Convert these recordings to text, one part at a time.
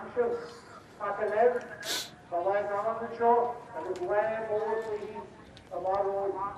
aimsir. Ach inniu, tá lá gealach anseo agus lá mór cluichí amach romhainn.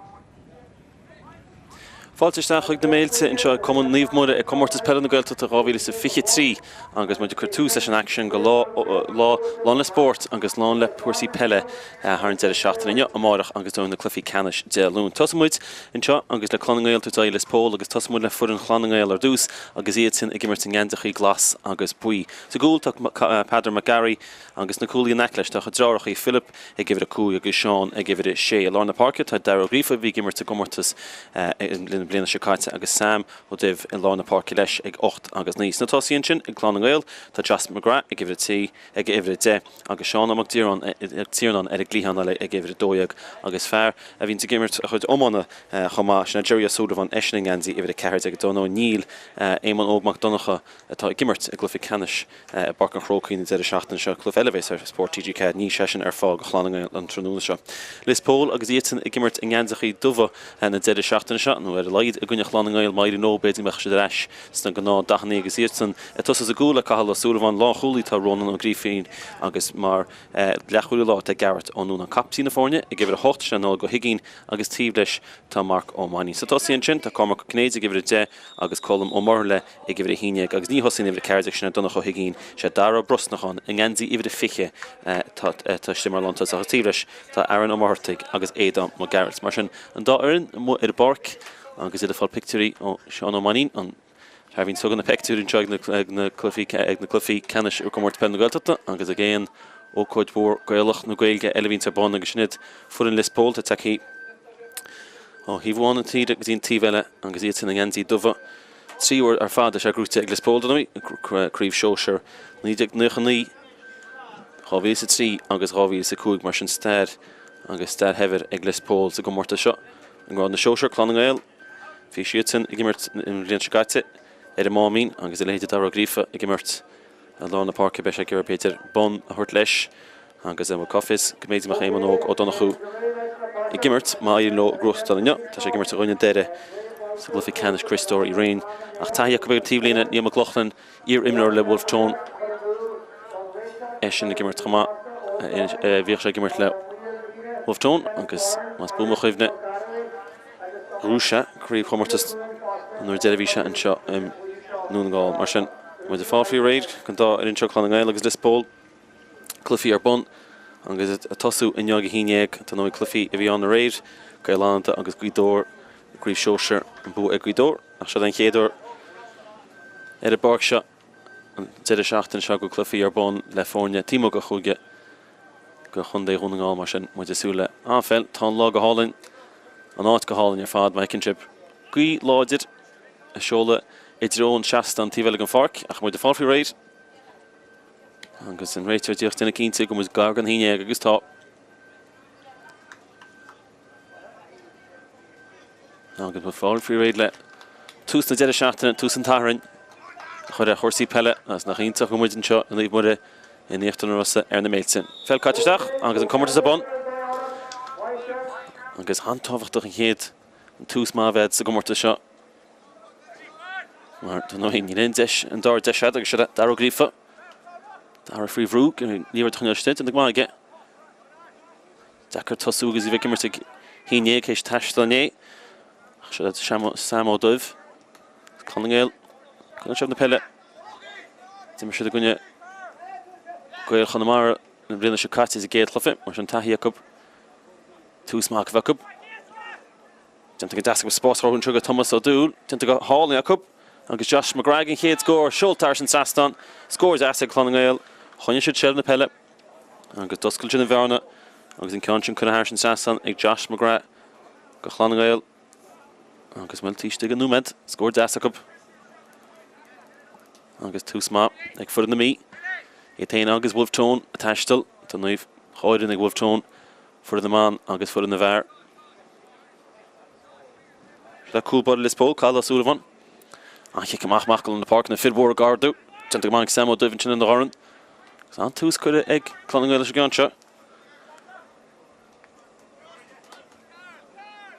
Fáilte isteach chuig na Méilte anseo ag Cumann Naomh Muire ag Comórtas Peile na Gaeltachta 2023 agus muid ag cur tús leis an aicsean go lá lá lán le spórt agus lán le cúrsaí peile thar an deireadh seachtaine inniu, amárach agus do na cluichí ceannais Dé Luain. Tosóidh muid anseo agus le Clann na nGael tabhairt aghaidh Lios Póil agus tosóidh muid le foireann Chlann na nGael ar dtús agus iad sin ag imirt i ngeansaíochaí glas agus buí. Sa gcúl tá Peadar McGarry agus na cúlaí in aice leis tá a dheartháireachaí Philip ag uimhir 5 agus Seán ag uimhir 6. I lár na páirce tá Darragh Ó Gríofa a bhí ag imirt sa gcomórtas na bliana seo caite agus Sam Ó Duibh i lár na páirce leis ag 8 agus 9. Sna tosaithe ansin ag Clann na nGael tá Josh McGrath ag uimhir 3 ag uimhir 10 agus Seán Ó Mac Tiarnáin ar an gcliathán eile ag uimhir 12 agus fear a bhíonns ag imirt a chuid iomána chomh maith sin é Jerry O'Sullivan eisean i ngeansaí uimhir 14. Dar ndóigh níl Éamonn Óg Mac Donncha atá ag imirt i gcluiche ceannais i bPáirc an Chrócaigh an deireadh seachtaine seo, cluiche eile a bheas ar Spórt TG4, níl seisean ar fáil do Chlann na nGael an tráthnóna seo. Lios Póil agus iadsan ag imirt i ngeansaíochaí dubha na deireadh seachtaine seo, nó ar a laghad i gcoinne Chlann na nGael, má éiríonn leo, b'fhéidir go mbeadh siad ar ais sna gnáth dathanna agus iadsan ag tosú sa gcúl le Cathal Ó Súilleabháin, lánchúlaí tá Rónán Ó Grífín agus mar leathchúlaí láir tá Garrett Ó Nuanáin, captaen na foirne ag uimhir 8, sin é Nollaig Ó hUiginn agus taobh leis tá Marc Ó Mainnín. Sna tosaithe ansin tá Cormac Ó Cinnéide ag uimhir 10 agus Colm Ó Murthaile ag uimhir 11 agus ní thosaíonn uimhir 14 sin é Donncha Ó hUiginn, sé Dara Ó Brosnacháin i ngeansaí uimhir 20 atá istigh mar lántosach agus taobh leis tá Aaron Ó Muircheartaigh agus Aodán Mac Gearailt. Mar sin an dá fhoireann amuigh ar an bpáirc agus iad ag fáil pictiúirí ó Seán Ó Mainnín, an fear a bhíonn ag tógáil na peictiúirí anseo ag na cluichí ag na cluichí ceannais i gComórtas Peile na Gaeltachta agus ag aon ócáid mhór Gaelach nó Gaeilge eile a bhíonns ar bun agus sin iad foireann Lios Póil atá tagtha ó thaobh amháin na tíre go dtí an taobh eile agus iad sin i ngeansaí dubha. 3 uair ar fad tá sé gnóite ag Lios Póil, dar ndóigh, Craobh Shóisir 1999, 2003 agus 2005, mar sin stair agus stair shaibhir ag Lios Póil sa gcomórtas seo. I ngrád na Sóisear, Clann na nGael, bhí siadsan ag imirt an bhliain seo caite ar an Máimín agus a leithéid de Dara Ó Gríofa ag imirt i lár na páirce. Beidh sé ag iarraidh, b'fhéidir, bonn a thabhairt leis. Agus cá bhfios go mb'fhéidir go mbeadh Éamonn Óg Ó Donnchú ag imirt má éiríonn leo gnóthachtáil inniu. Tá sé ag imirt i gcoinne Doire sa gcluiche ceannais Críostóir Uí Rinn. Ach taithí acu ar an taobhlíne, Niall Mac Lochlainn, iar-imreoir le Wolfe Tone, eisean ag imirt chomh maith. Bhíodh sé ag imirt le Wolfe Tone agus más buan mo chuimhne, ghnóthaigh sé craobhchomórtas an uair deiridh a bhí sé anseo i nDún na nGall. Mar sin, muid ag fáil faoi réir don dá fhoireann seo, Clann na nGael agus Lios Póil. Cluichí ar bun agus ag tosú inniu ag 11, dar ndóigh cluichí a bhí ann aréir, Gaeil Fhánada agus Gaoth Dobhair i gCraobh Shóisir, an bua ag Gaoth Dobhair ach seo den chéad uair ar an bpáirc seo an deireadh seachtaine seo go bhfuil cluichí ar bun le foirne taobh amuigh de chúige de Chontae Dhún na nGall mar sin muid ag súil le an-pheil. Tá an lá go hálainn, an áit go hálainn ar fad má fheiceann sibh gaoth láidir ag seoladh i dtreo an seastán taobh eile den pháirc ach muid ag fáil faoi réir. Agus an réiteoir díreach déanamh cinnte go bhfuil muid gar don 11 agus tá. Agus muid fáil faoi réir le tús na deireadh seachtaine, tús an tSathairn a chur ar chúrsaí peile agus nach iontach go bhfuil muid anseo i Naomh Muire in Íochtar na Rosa ar na Méilte. Peil caite isteach agus an comórtas ar bun. Agus an-tábhachtach an chéad an tús maith a bheith sa gcomórtas seo. Mar dar ndóigh níl aon deis an dara deis agat agus seo Dara Ó Gríofa. Dara faoi bhrú, liathróid a choinneáil istigh, déanta go maith aige. Deacair tosú agus í bheith ag imirt ag 11 théis taisteal inné. Ach seo Sam Ó Duibh. Clann na nGael. Coinneoidh siad na peile. D'imir siad i gcoinne Gaeil Chonamara na bliana seo caite sa gcéad chluiche, mar sin taithí acu. Tús maith a bheith acu. Déanta go deas acu spás a chruthú anseo do Thomas Ó Dúill. Déanta go hálainn acu agus Josh McGrath an chéad scór seolta thar an trasnán. Scór deas ag Clann na nGael. Choinnigh siad seilbh na peile agus d'oscail siad an bhearna agus an ceann sin curtha thar an trasnán ag Josh McGrath do Chlann na nGael. Agus bhuel taobh istigh de nóiméad, scór deas acu. Agus tús maith ag foireann na Mí. Iad féin agus Wolfe Tone ag taisteal. Tá dhá fhoireann ag Wolfe Tone, foireann na mban agus foireann na bhfear. Le cúl báire Lios Póil, Cathal Ó Súilleabháin. An chic amach amach go lár na páirce, na fir mhóra ag ardú. Déanta go maith ag Sam Ó Duibh ansin ina dhorn. Agus an tús curtha ag Clann na nGael leis an gceann seo.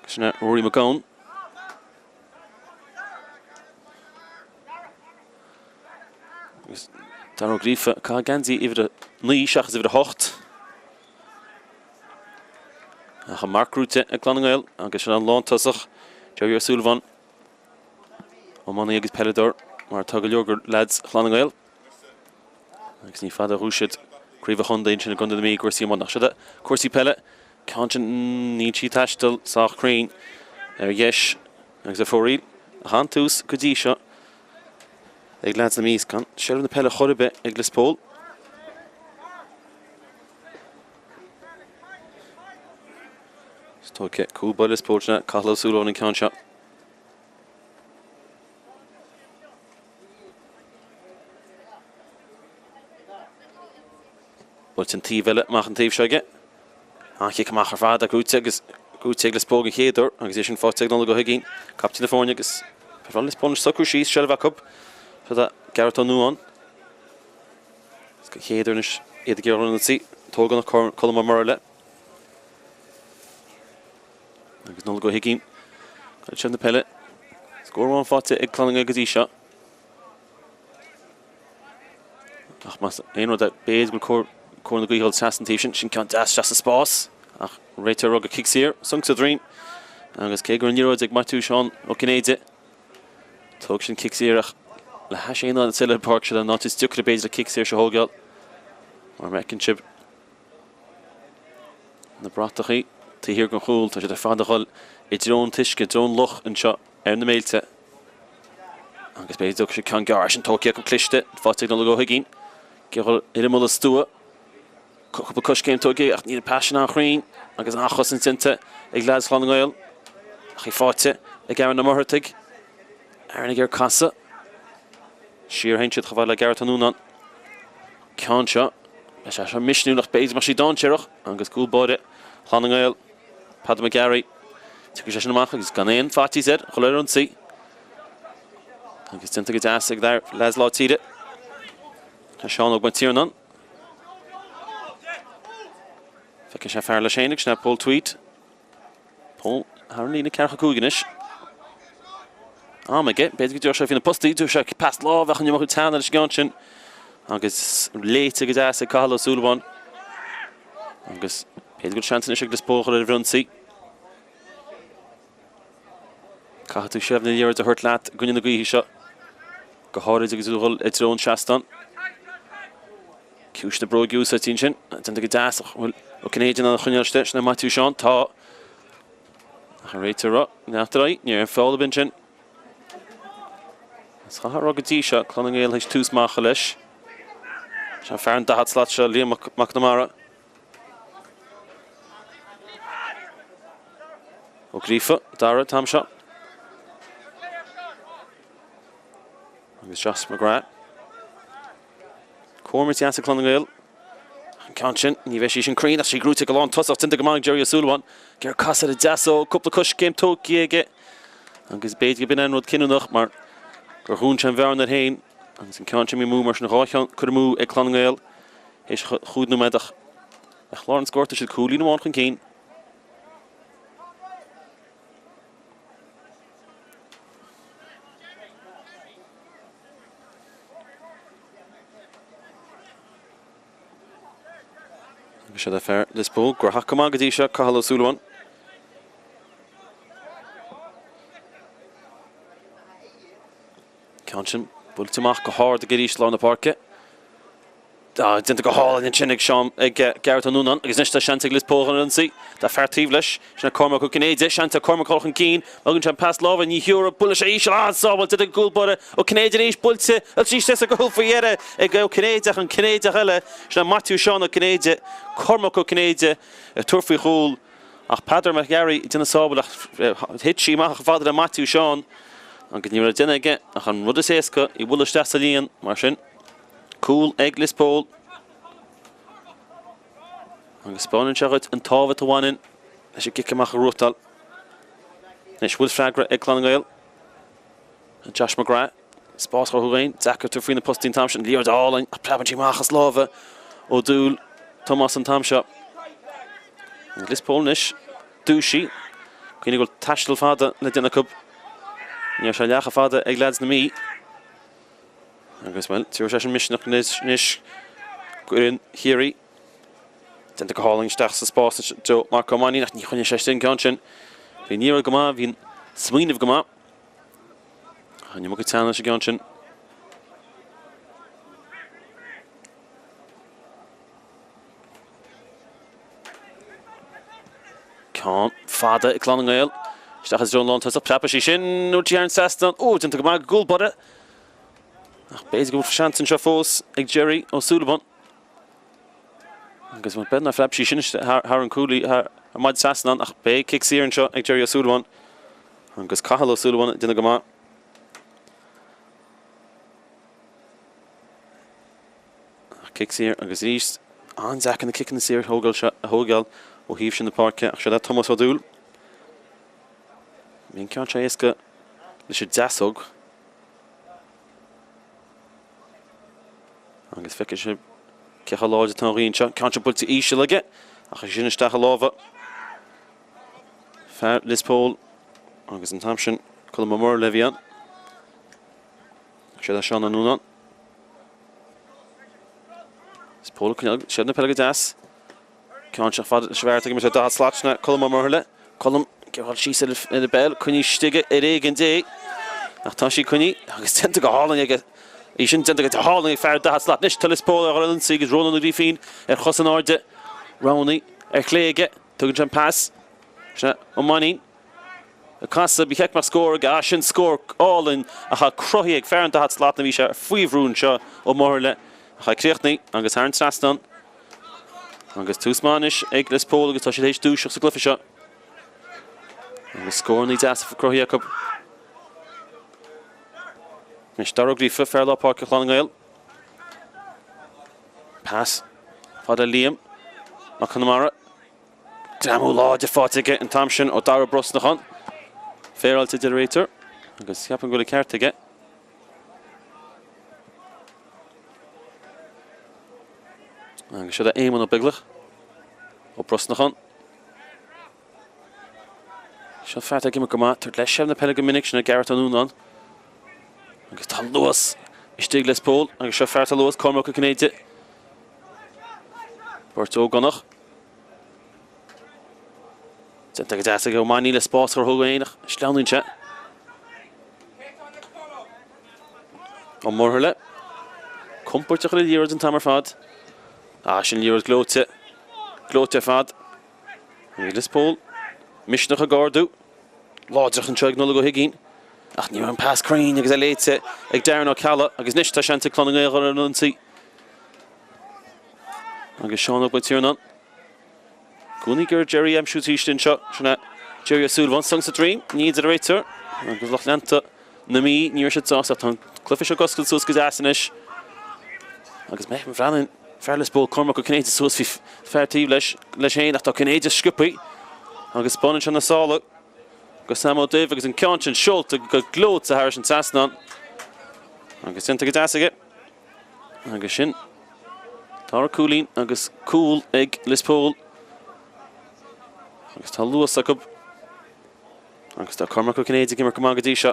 Sin é Rory McGowan. Agus. Dara Ó Gríofa ag caitheamh geansaí uimhir 9 seachas uimhir 8. Ach an marc gnóite ag Clann na nGael agus sin an lántosach Jerry O'Sullivan. Iománaí agus peileadóir mar atá go leor de leaids Chlann na nGael. Agus ní fada a bhuaigh siad craobh an chontae ansin i gContae na Mí i gcúrsaí iomána. Ach seo cúrsaí peile, ceann sin níl sí ag taisteal sách cruinn ar dheis agus ar fóraoil. Ach an-tús go dtí seo ag leaids na Mí is gan seilbh na peile chor ar bith ag Lios Póil. Is tógtha cúl báire Lios Póil sin Cathal Ó Súilleabháin an ceann seo. Buailte an taobh eile amach an taobh seo aige. An-chic amach ar fad gnóite agus gnóite ag Lios Póil den chéad uair agus é sin faighte ag Nollaig Ó hUiginn, captaen na foirne agus bhí Lios Póil anois socrú síos, seilbh acu. Seo tá Gareth Ó Nuadháin. Is den chéad uair anois iad ag iarraidh an ionsaí. Tógann Colm Ó Murlaigh. Agus Nollaig Ó hUiginn. Cuireann sé na peile. Scór amháin faighte ag Clann na nGael go dtí seo. Ach más aon rud é, b'fhéidir go bhfuil cóir na gaoithe trasna an taobh sin. Sin ceann deas isteach sa spás. Ach réiteoir ag rá gur cic saor, sonc sa droim. Agus cé go raibh an liathróid ag Maitiú Seán Ó Cinnéide, thóg sin cic saor ach le hais aon áit eile ar an bpáirc seo an áit is deacra b'fhéidir le cic saor seo a thógáil. Mar a fheiceann sibh na bratachaí taobh thiar den chúl, tá siad ar fad ag dhul i dtreo an t-uisce, i dtreo an loch anseo ar na Méilte. Agus b'fhéidir go dtógfaidh sé ceann gearr sin tógtha acu cliste, faighte ag Nollaig Ó hUiginn. Ag dhul ar imeall an stua. Cúpla coiscéim tógtha ach níl an pas sin an-chruinn agus an-chosaint déanta ag leaids Chlann na nGael. Ach í faighte ag Aaron Ó Muircheartaigh. Aaron ag iarraidh casadh. Siar a théann siad chomh fada le Gareth Ó Nuanáin. Ceann seo, beidh sé seo misniúil ach b'fhéidir go mbeadh sí dainséarach agus cúl báire Chlann na nGael, Peadar McGarry. Tiocfaidh sé sin amach agus gan aon faitíos air dhul ar ionsaí. Agus déanta go deas ag leaids Lár Tíre. Tá Seán Óg Mac Tiarnáin. Feiceann sé fear leis féin agus sin é Paul Tweed. Paul thar an líne 45 anois. Am aige, b'fhéidir go dtabharfadh sé faoi na postaí, dtabharfadh sé pas láimhe ach an iomarca teann leis an gceann sin. Agus léite go deas ag Cathal Ó Súilleabháin. Agus b'fhéidir go bhfuil seans anois ag Lios Póil dhul ar an bhfrionsaí. Caithfidh tú seilbh na liathróide a thabhairt leat i gcoinne na gaoithe seo. Go háirid agus tú ag dhul i dtreo an seastán. Ciumhais na bróige úsáidte ansin. Déanta go deas ach bhfuil Ó Cinnéide in ann a choinneáil istigh. Sin é Maitiú Seán. Tá. Ach an réiteoir ag rá, leanacht ar aghaidh. Ní raibh aon feall ar bith ansin. Is chaithfeá a rá go dtí seo, Clann na nGael théis tús maith a chur leis. Sin fear an 40 slat seo, Liam Mac Namara. Ó Gríofa, Dara, an t-am seo. Agus Josh McGrath. Comhimirt dheas ag Clann na nGael. An ceann sin, ní bheidh sí sin cruinn ach sí gnóite go lántosach, déanta go maith ag Jerry O'Sullivan. Ag iarraidh casadh ar an deasóg, cúpla coiscéim tógtha aige agus b'fhéidir go b'in an rud cinniúnach mar gur dhún sé an bhearna air féin agus an ceann sin imithe amú mar sin dhá cheann curtha amú ag Clann na nGael théis chúig nóiméad ach ar chlár an scóir tá siad cúilín amháin chun cinn. Agus seo é fear Lios Póil, gnóthach go maith go dtí seo, Cathal Ó Súilleabháin. Ceann sin buailte amach go hard ag arís lár na páirce. Déanta go hálainn ansin ag Seán, ag Gareth Ó Nuanáin agus anois tá seans ag Lios Póil chun an ionsaí. Tá fear taobh leis, sin é Cormac Ó Cinnéide, seans ag Cormac dul chun cinn. Tugann sé an pas láimhe, ní thiúrfaidh, buaileann sé íseal, an-sábháil déanta ag an gcúl báire Ó Cinnéide arís, buailte arís sa gcúl faoi dheireadh ag Ó Cinnéide ach an Cinnéideach eile, sin é Maitiú Seán Ó Cinnéide, Cormac Ó Cinnéide ag tabhairt faoi chúl ach Peadar McGarry ag déanamh sábháil ach thit sí amach chomh fada le Maitiú Seán agus ní raibh le déanamh aige ach an rud is éasca, í a bhualadh isteach sa líon mar sin. Cúl ag Lios Póil. Agus 'spáineann sé dhuit an tábhacht a bhaineann leis an gcic amach a ghnóthachtáil. Anois bhfuil freagra ag Clann na nGael. Josh McGrath. Spás chucu féin. Deacair tabhairt faoi na postaí an t-am sin. Liathróid álainn ach preabann sí amach as lámha Ó Dúill Tomás an t-am seo. Lios Póil anois. Dúisithe. Cuimhnigh go bhfuil taisteal fada le déanamh acu. Ní raibh sé leath chomh fada ag leaids na Mí. Agus, bhuel, tabharfaidh sé sin misneach anois d'fhoireann Chiarraí. Déanta go hálainn isteach sa spás i dtreo Marc Ó Mainnín ach ní choinneoidh sé istigh an ceann sin. Bhí an iarraidh go maith, bhí an smaoineamh go maith. Ach an iomarca teannas leis an gceann sin. Ceann fada ag Clann na nGael. Isteach i dtreo an lántosach. Preabfaidh sí sin. Bhfuil sí thar an trasnán. Ó, déanta go maith ag an gcúl báire. Ach b'fhéidir go bhfuil seans anseo fós ag Jerry Ó Súilleabháin. Agus b'fhéidir nár phreab sí sin thar an cúlaí, thar an maide trasnán ach beidh cic saor anseo ag Jerry Ó Súilleabháin. Agus Cathal Ó Súilleabháin ag déanamh go maith. Ach cic saor agus arís an-deacair na ciceanna saor a thógáil ó thaobh sin na páirce ach seo le Tomás Ó Dúill. Bhí an ceann seo éasca leis an deasóg. Agus feicfidh sibh cé chomh láidir atá an ghaoth anseo. Ceann seo buailte íseal aige ach é sin isteach i lámha fear Lios Póil agus an t-am sin Colm Ó Murchú a bhí ann. Seo le Seán Ó Nuanáin. Lios Póil ag coinneáil seilbh na peile go deas. Ceann seo fada leis an bhfear atá ag imirt ar 40 slat sin é Colm Ó Murchú. Colm ag gabháil síos ar an bpeil, coinnithe istigh ar éigean dé. Ach tá sí coinnithe agus déanta go hálainn aige. Í sin déanta go hálainn ag fear 40 slat. Anois tá Lios Póil ar an ionsaí agus Rónán Ó Grífín ar chos in airde. Roghnaithe ar chlé aige. Tugann sé an pas. Sin é Ó Mainnín. Ag casadh, ba cheart go mbeadh scór aige. Ah, sin scór álainn atá cruthaithe ag fear an 40 slat. Bhí sé faoi bhrú anseo Ó Murchú ach é críochnaithe agus thar an trasnán. Agus tús maith anois ag Lios Póil agus tá siad théis dúiseacht sa gcluiche seo. Agus scóranna deasa cruthaithe acu. Anois Dara Ó Gríofa, fear lár páirce Chlann na nGael. Pas fada Liam Mac Conamara. Greamú láidir faighte aige an t-am sin ó Dara Brosnachán. Féaráilte a deir an réiteoir agus ceapaim go bhfuil an ceart aige. Agus seo é Éamonn Ó Beaglaoich Ó Brosnacháin. Seo fear atá ag imirt go maith, tabhairt leis seilbh na peile go minic, sin é Gareth Ó Nuanáin. Agus tá luas istigh Lios Póil agus seo fear atá luas, Cormac Ó Cinnéide. Beirt ógánach. Déanta go deas ag Ó Mainnín le spás a chruthú dó féin ach sleamhnaíonn sé. Ó Murchú. Compordach le liathróid an t-am ar fad. Ah, sin liathróid gleoite. Gleoite ar fad. Agus Lios Póil. Misneach ag ardú. Láidreach anseo ag Nollaig Ó hUiginn. Ach ní raibh an pas cruinn agus é léite ag Darren Ó Ceallaigh agus anois tá seans ag Clann na nGael ar an ionsaí. Agus Seán Óg Mac Tiarnáin. I gcónaí ag iarraidh Jerry a aimsiú arís anseo. Sin é Jerry Ó Súilleabháin. Song sa droim. Ní a deir an réiteoir. Agus lucht leanta na Mí, ní raibh siad sásta. Tá an cluiche seo ag oscailt suas go deas anois. Agus má bhreathnaíonn fear Lios Póil Cormac Ó Cinnéide suas bhí fear taobh leis leis féin ach tá Cinnéide sciobtha agus baineann sé na sála go Sam Ó Duibh agus an ceann sin seolta go gleoite thairis an trasnán. Agus déanta go deas aige. Agus sin dara cúilín agus cúl ag Lios Póil. Agus tá luas acu. Agus tá Cormac Ó Cinnéide ag imirt go maith go dtí seo.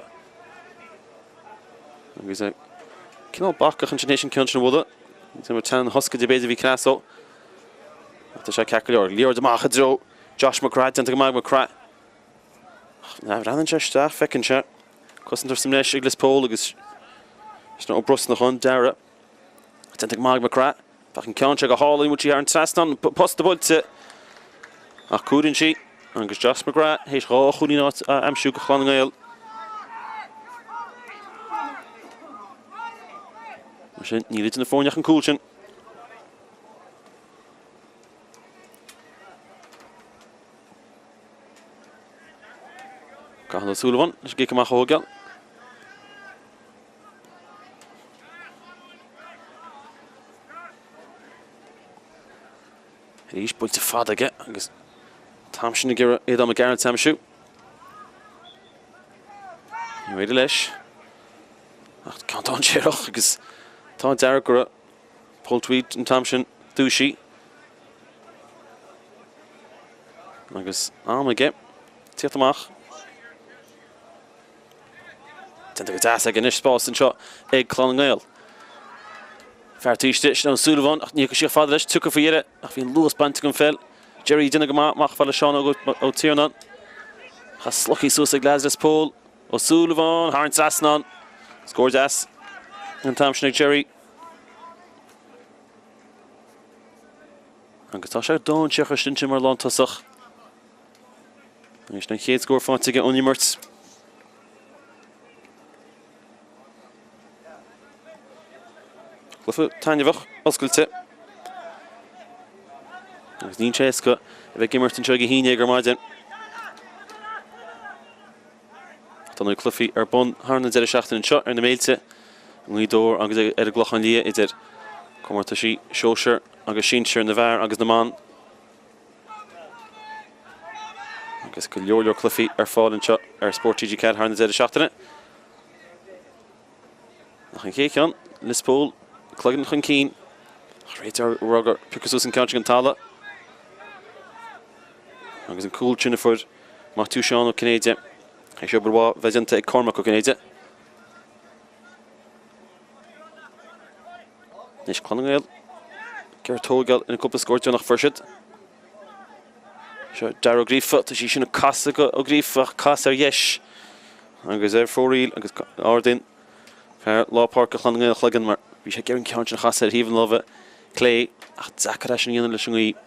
Agus é cineál bacach ansin théis an ceann sin a bhualadh. Tá teann thoscaide b'fhéidir bhí cneas ó. Ach tá sé ceart go leor. Liathróid amach i dtreo Josh McGrath déanta go maith ag McGrath. Bhreathnaíonn sé isteach, feiceann sé. Cosantóir sa mbreis ag Lios Póil agus sin Ó Brosnacháin, Dara. Déanta go maith ag McGrath. Bheadh an ceann seo go hálainn, bhfuil sí thar an trasnán, posta buailte. Ach cuireann sí agus Josh McGrath théis 2 chúilín a aimsiú go Chlann na nGael. Mar sin, níl idir na foirne ach an cúl sin. Cathal Ó Súilleabháin leis an gcic amach a thógáil. Arís buailte fada aige agus an t-am sin ag iarraidh Aodán Mac Gearailt a aimsiú. Ní féidir leis. Ach ceann dainséarach agus tá dearg go raibh Paul Tweed an t-am sin dúisithe. Agus am aige tíocht amach. Déanta go deas aige anois spás anseo ag Clann na nGael. Fear taoiste, Sin Ó Súilleabháin ach ní thiocfaidh sí chomh fada leis. Tiocfaidh faoi dheireadh ach bhí an luas bainte den pheil. Jerry ag déanamh go maith amach fad le Seán Óg Ó Tiarnáin. Ach slogtha suas ag leaids Lios Póil. Ó Súilleabháin thar an trasnán. Scór deas an t-am sin ag Jerry. Agus tá sé dainséarach istigh ansin mar lántosach. Anois an chéad scór faighte aige ón imirt. Cluiche taitneamhach, oscailte. Agus níl sé éasca a bheith ag imirt anseo ag 11 ar maidin. Tá na cluichí ar bun thar an deireadh seachtaine anseo ar na Méilte, i nGaoth Dobhair agus ar an gClochán Liath idir comórtaisí sóisear agus sinsir na bhfear agus na mban. Agus go leor leor cluichí ar fáil anseo ar Spórt TG4 thar na deireadh seachtaine. Ach an chéad cheann, Lios Póil, cloigeann chun cinn. Ach réiteoir ag rá gur piocadh suas an ceann sin den talamh. Agus an cúl sin a fuair Maitiú Seán Ó Cinnéide. Théis obair mhaith bheith déanta ag Cormac Ó Cinnéide. Anois Clann na nGael ag iarraidh tógáil ar an gcúpla scór deireanach a fuair siad. Seo Dara Ó Gríofa, tá sí sin ag casadh go Ó Gríofa ach casadh ar dheis agus ar fóraoil agus ardaíonn fear lár páirce Chlann na nGael a chloigeann mar bhí sé ag iarraidh an ceann sin a chasadh ar thaobh na láimhe clé ach deacair é sin a dhéanamh leis an ngaoth.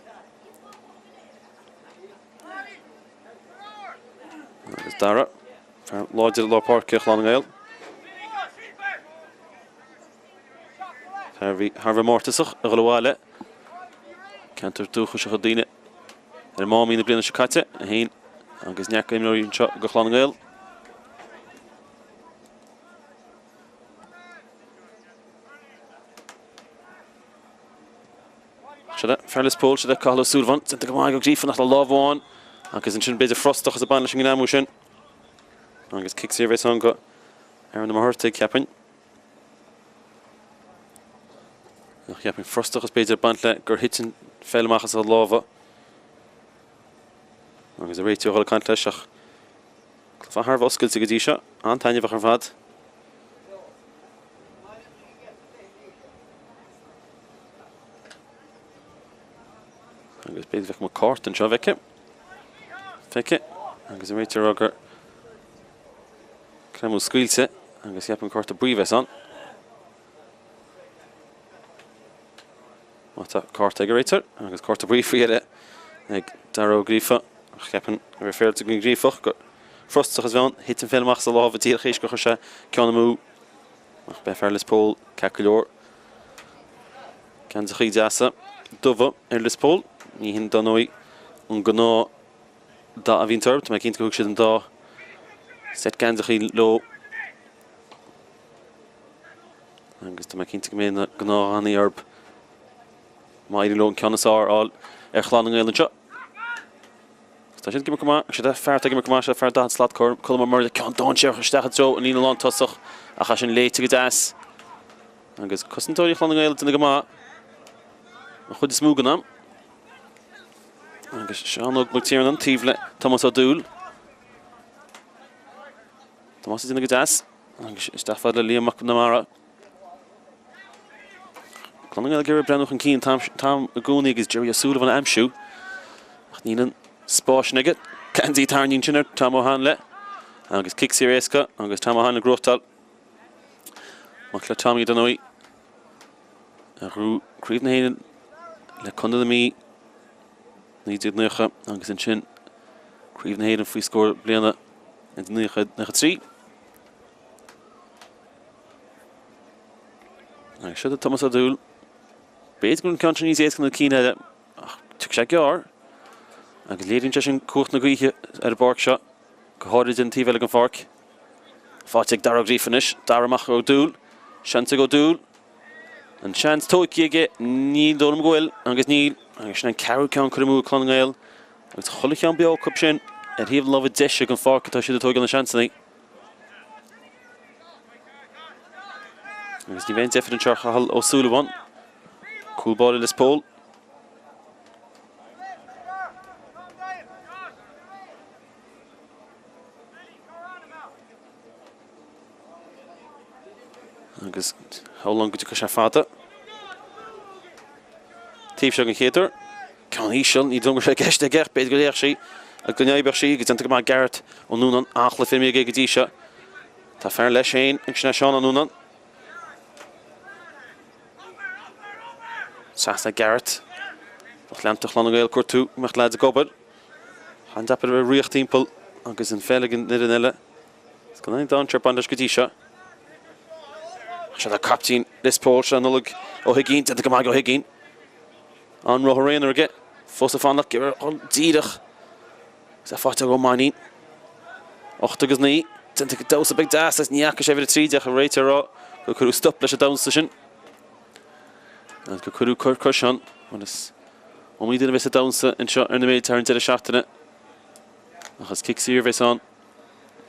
Agus Dara, fear láidir lár páirce Chlann na nGael. Fear a bhí thar a bheith mórtasach a dhul abhaile. Ceantar dúchais a chuid daoine ar an Máimín na bliana seo caite, é féin agus neart imreoirí anseo go Chlann na nGael. Seo é fear Lios Póil, seo é Cathal Ó Súilleabháin, déanta go maith ag Ó Gríofa ach le lámh amháin agus ansin b'fhéidir frustrachas ag baint leis an ngreamú sin. Agus cic saor a bheas ann go Aaron Ó Muircheartaigh, cheapfainn. Ach cheapfainn frustrachas b'fhéidir ag baint le gur thit an pheil amach as a lámha. Agus an réiteoir ag dul ag caint leis ach cluiche thar a bheith oscailte go dtí seo, an-taitneamhach ar fad. Agus b'fhéidir bheadh mo cárta anseo, bhfeicfidh. Feicfidh. Agus an réiteoir ag rá gur greamú scaoilte agus cheapfainn cárta buí a bheas ann. Má tá cárta ag an réiteoir agus cárta buí faoi dheireadh ag Dara Ó Gríofa. Ach cheapfainn a bheith féaráilte don Ghríofach gur frustrachas a bhí ann. Thit an pheil amach as a lámha díreach théis gur chuir sé ceann amú. Ach beidh fear Lios Póil ceart go leor. Geansachaí deasa dubha ar Lios Póil. Ní hin, dar ndóigh, an gnáth dath a bhíonn orthu. Tá mé cinnte gur thug siad an dá seit geansachaí leo. Agus tá mé cinnte go mbeidh na gnáthdhathanna orthu má éiríonn leo an ceann is fearr a fháil ar Chlann na nGael anseo. Tá siad ag imirt go maith, siad fear atá ag imirt go maith, seo fear 40 slat Colm Ó Murdaigh, ceann dainséarach isteach i dtreo an líne lántosach ach é sin léite go deas. Agus cosantóirí Chlann na nGael ag déanamh go maith an chuid is mó den am. Agus Seán Óg Mac Tiarnan taobh le Tomás Ó Dúill. Tomás ag déanamh go deas agus isteach fad le Liam Mac Namara. Clann na nGael ag iarraidh breathnú chun cinn an t-am i gcónaí agus Jerry Ó Súilleabháin a aimsiú ach níl an spás sin aige. Geansaí tarraingthe ansin ar Tom Ó Hanlon agus cic saor éasca agus Tom Ó Hanlon ag gnóthachtáil. Mac le Tommy dar ndóigh a ghnóthaigh Craobh na hÉireann le Contae na Mí 1990 agus ansin Craobh na hÉireann faoi scór bliana 1993. Agus seo do Tomás Ó Dúill. B'fhéidir go bhfuil an ceann seo níos éasca ná na cinn eile, ach tiocfaidh sé gearr. Agus léiríonn sé sin cumhacht na gaoithe ar an bpáirc seo, go háirid ar an taobh eile den pháirc. Faighte ag Dara Ó Gríofa anois. Dara amach Ó Dúill. Seans ag Ó Dúill. An seans tógtha aige, ní dóigh liom go bhfuil, agus níl. Agus sin an ceathrú ceann curtha amú ag Clann na nGael. Agus chuile cheann beo acu sin ar thaobh na láimhe deise den pháirc atá siad ag tógáil na seansanna. Agus ní bheidh aon deifir anseo ar Chathal Ó Súilleabháin. Cúl báire Lios Póil. Agus how long go dtiocfaidh sé fada. Taobh seo den chéad uair. Ceann íseal, ní dóigh go raibh sé i gceist aige ach b'fhéidir go dtéadh sí agus go n-oibreodh sí agus déanta go maith Garrett Ó Núnáin an-chluiche imeartha aige go dtí seo. Tá fear leis féin agus sin é Seán Ó Núnáin. Trasna Garrett. Lucht leanta Chlann na nGael ag cuartú go mbeadh leaids ag obair. An-deacair a bheith ag ritheacht timpeall agus an pheil ag an fhoireann eile. Is gan aon dainséar ag baint leis go dtí seo. Seo é captaen Lios Póil, seo Nollaig Ó hUiginn, déanta go maith ag Ó hUiginn. An rothar aonair aige, fós ag fanacht, díreach. Agus é faighte ag Ó Mainnín. 8 agus 9, déanta go damhsa beag deas agus ní fhaca sé uimhir 13 ach an réiteoir ag rá gur cuireadh stop leis an damhsa sin. Agus gur cuireadh cor cois ann. Bhuel is iomaí duine a bheas ag damhsa anseo ar na Méilte thar an deireadh seachtaine. Ach is cic saor a bheas ann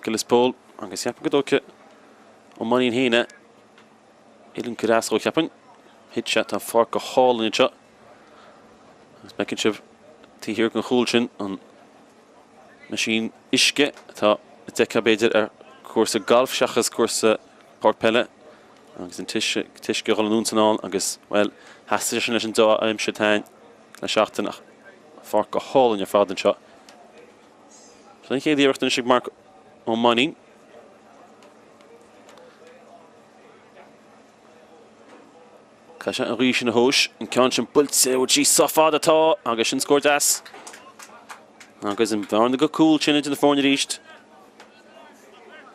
go Lios Póil agus cheapfainn go dtógfaidh Ó Mainnín féin é. Uillinn go deas dhó cheapfainn. Thit sé, tá an pháirc go hálainn anseo. Agus feiceann sibh taobh thiar den chúl sin an meaisín uisce atá le feiceáil b'fhéidir ar chúrsa gailf seachas cúrsa páirc peile agus an t-uisce ag dul anonn is anall agus, bhuel, theastaigh sé sin leis an dea-aimsir atá ann le seachtain ach pháirc go hálainn ar fad anseo. Sin an chéad iarracht anois ag Marc Ó Mainnín. Caithfidh sé an ghaoth sin a thomhas, an ceann sin buailte, bhfuil sí sách fada tá agus sin scór deas. Agus an bhearna go cúl sin idir na foirne arís.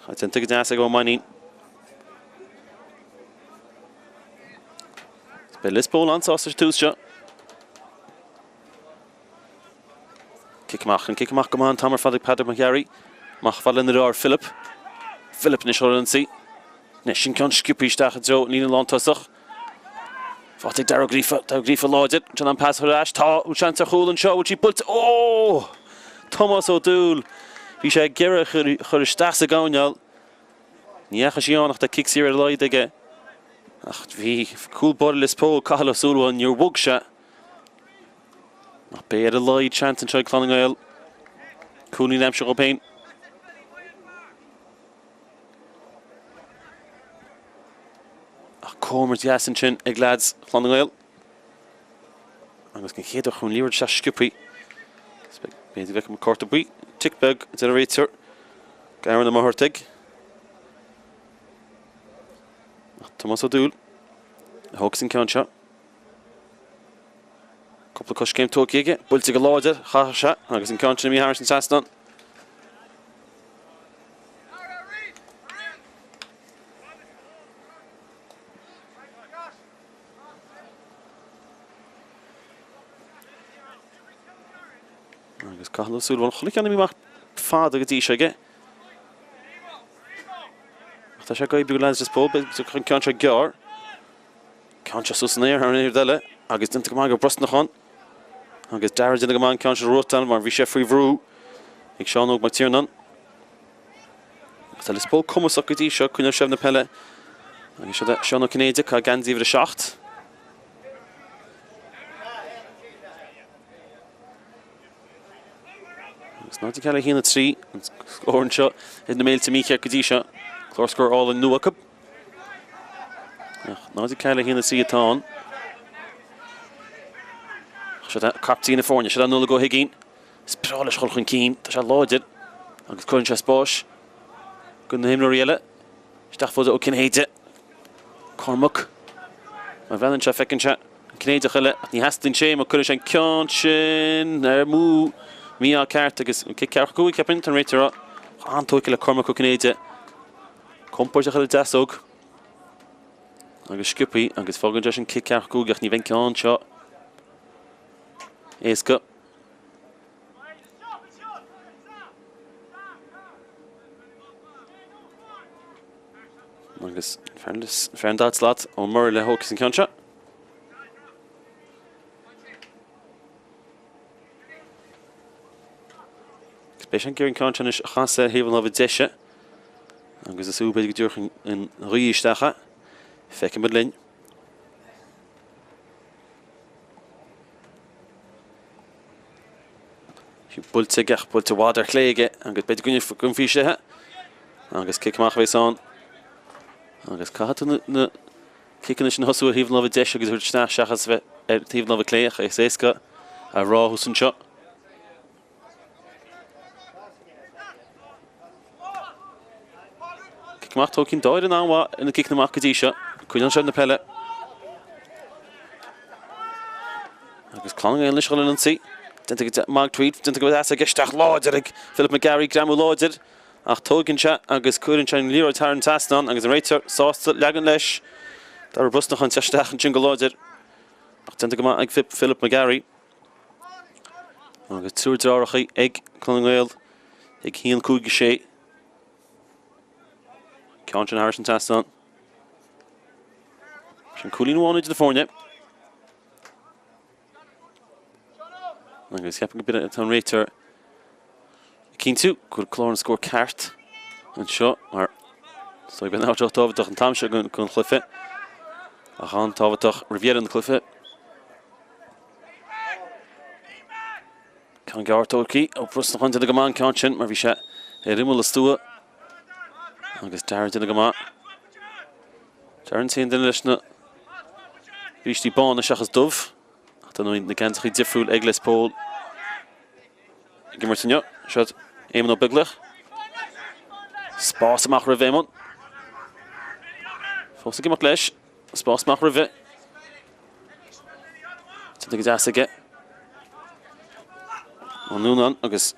Tá déanta go deas ag Ó Mainnín. Beidh Lios Póil an-sásta leis an tús seo. Cic amach, an cic amach go maith an t-am ar fad ag Peadar Mac Fhearraigh. Amach fad lena dheartháir Philip. Philip anois ar an ionsaí. Anois an ceann sciobtha isteach i dtreo an líne lántosach. Faighte ag Darragh Ó Gríofa, Darragh Ó Gríofa láidir. An an pas ar ais. Tá bhfuil seans ar chúl anseo, bhfuil sí buailte. Ó! Tomás Ó Dúill. Bhí sé ag iarraidh a chur isteach sa gcoirnéal. Ní dheachaigh sí ann ach tá cic saor ar a laghad aige. Ach bhí cúl báire Lios Póil, Cathal Ó Súilleabháin, níor bhog sé. Ach beidh ar a laghad seans anseo ag Clann na nGael cúilín a aimsiú dhóibh féin. Ach comhimirt dheas ansin ag leaids Chlann na nGael. Agus den chéad uair chun liathróid isteach sciobthaí. B'fhéidir go bhfeicfidh cárta buí, tic beag, a deir an réiteoir. Aaron Ó Muircheartaigh. Ach Tomás Ó Dúill a thógfas an ceann seo. Cúpla coiscéim tógtha aige, buailte go láidir, chaithfeadh sé, agus an ceann sin imithe thairis an trasnán. Agus Cathal Ó Súilleabháin, chuile cheann imithe amach fada go dtí seo aige. Ach tá sé ag oibriú go leaids Lios Póil, beidh an ceann seo gearr. Ceann seo suas san aer thar an oiread eile agus déanta go maith ag Ó Brosnacháin. Agus Darragh déanta go maith an ceann seo a reáchtáil mar bhí sé faoi bhrú ag Seán Óg Mac Tiarnáin. Tá Lios Póil cumasach go dtí seo, coinneáil seilbh na peile. Agus seo Seán Ó Cinnéide, ag geansaí uimhir 7. Agus 0 4 1 3 an scór anseo ar na Méilte mícheart go dtí seo. Clárscór álainn nua acu. Ach 0 4 1 3 atá ann. Seo é captaen na foirne, seo é Nollaig Ó hUiginn. Is breá leis dhul chun cinn, tá sé láidir agus cuireann sé spáis do na himreoirí eile. Isteach fós Ó Cinnéide. Cormac. Má bhreathnaíonn sé, feiceann sé an Cinnéideach eile ach ní theastaíonn sé mar cuireann sé an ceann sin ar mú mí-ádh ceart agus an cic ceathracha 5 cheapfainn, tá an réiteoir an-tógtha le Cormac Ó Cinnéide. Compóirteach ar an deasóg agus sciobthaí agus fágann sé sin cic ceathracha 5 ach ní bheidh an ceann seo éasca. Agus fear an dara slat Ó Murchú a thógfas an ceann seo. Beidh sé ag iarraidh an ceann seo anois a chasadh ar thaobh an láimhe deise. Agus is ú b'fhéidir go dtabharfadh an ghaoth isteach é. Feicfimid linn. Buailte aige ach buailte i bhfad ar chlé aige agus b'fhéidir go gcoinnfí sé é. Agus cic amach a bheas ann. Agus caithfidh tú na ciceanna sin a thosú ar thaobh na láimhe deise agus a thabhairt isteach seachas a bheith. ar taobh na láimhe clé ach is éasca a rá thuas anseo. Cic amach tógtha Doireann an-mhaith ar na ciceanna amach go dtí seo. Coinneáil seilbh na peile. Agus Clann na nGael anois ag dul ar an ionsaí. Déanta go maith ag Tweed, déanta go deas aige isteach láidir ag Philip McGarry, greamú láidir ach tóigeann sé agus cuireann sé an liathróid thar an trasnán agus an réiteoir sásta leagan leis. Dara Brosnachán isteach ansin go láidir ach déanta go maith ag Philip McGarry. Agus triúr deartháireacha ag Clann na nGael ag 1, 5, 6. Ceann sin thar an trasnán. Sin cúilín amháin idir na foirne. Agus ceapaim go b'fhéidir tá an réiteoir ag cinntiú go bhfuil clár an scór ceart anseo mar is dóigh beidh an tábhachtach an t-am seo den chluiche ach an-tábhachtach roimh dheireadh an chluiche. Ceann gearr tógtha Ó Brosnacháin déanta go maith an ceann sin mar bhí sé ar imeall an stua agus Darren déanta go maith. Darren an t-aon duine leis na brístí bána seachas dubh. Ach tá na geansachaí difriúil ag Lios Póil ag imirt inniu. Seo Éamonn Ó Beaglaoich. Spás amach roimh Éamonn. Fós ag imeacht leis. Spás amach roimhe. Déanta go deas aige. Ó Núnáin agus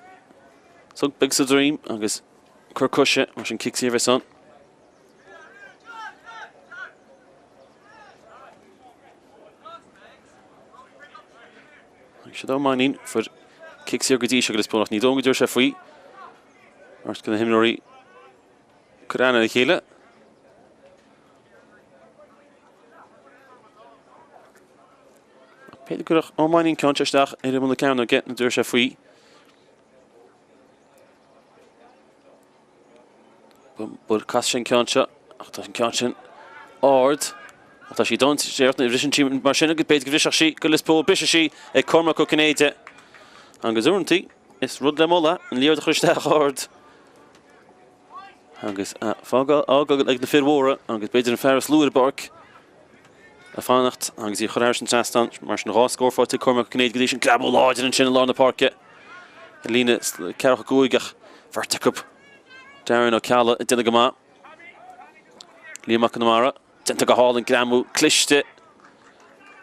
sonc beag sa droim agus cor coise mar sin cic saor a bheas ann. Agus siad Ó Mainnín fuair cic saor go dtí seo ag Lios Póil ach ní dóigh go dtabharfaidh sé faoi. Mar go na himreoirí cur aithne ar a chéile. B'fhéidir go gcuirfeadh Ó Mainnín ceann seo isteach ar imeall na cearnóige nó dtabharfaidh sé faoi. Buail cas sé an ceann seo ach tá an ceann sin ard. Ach tá sí dainséarach nuair a bhriseann sí mar sin agus b'fhéidir go bhrisfeadh sí go Lios Póil. Briseann sí ag Cormac Ó Cinnéide agus uaireanta is rud le moladh an liathróid a chur isteach ard agus a fágáil ag na fir mhóra agus b'fhéidir an fear is lú ar an bpáirc a fanacht agus í a chur thar an trasnán mar sin 2 scór faighte ag Cormac Ó Cinnéide go dtí sin. Greamú láidir ansin i lár na páirce i líne 45 ach bheirt acu Darren Ó Ceallaigh ag déanamh go maith. Liam Mac Con Iomaire déanta go hálainn greamú cliste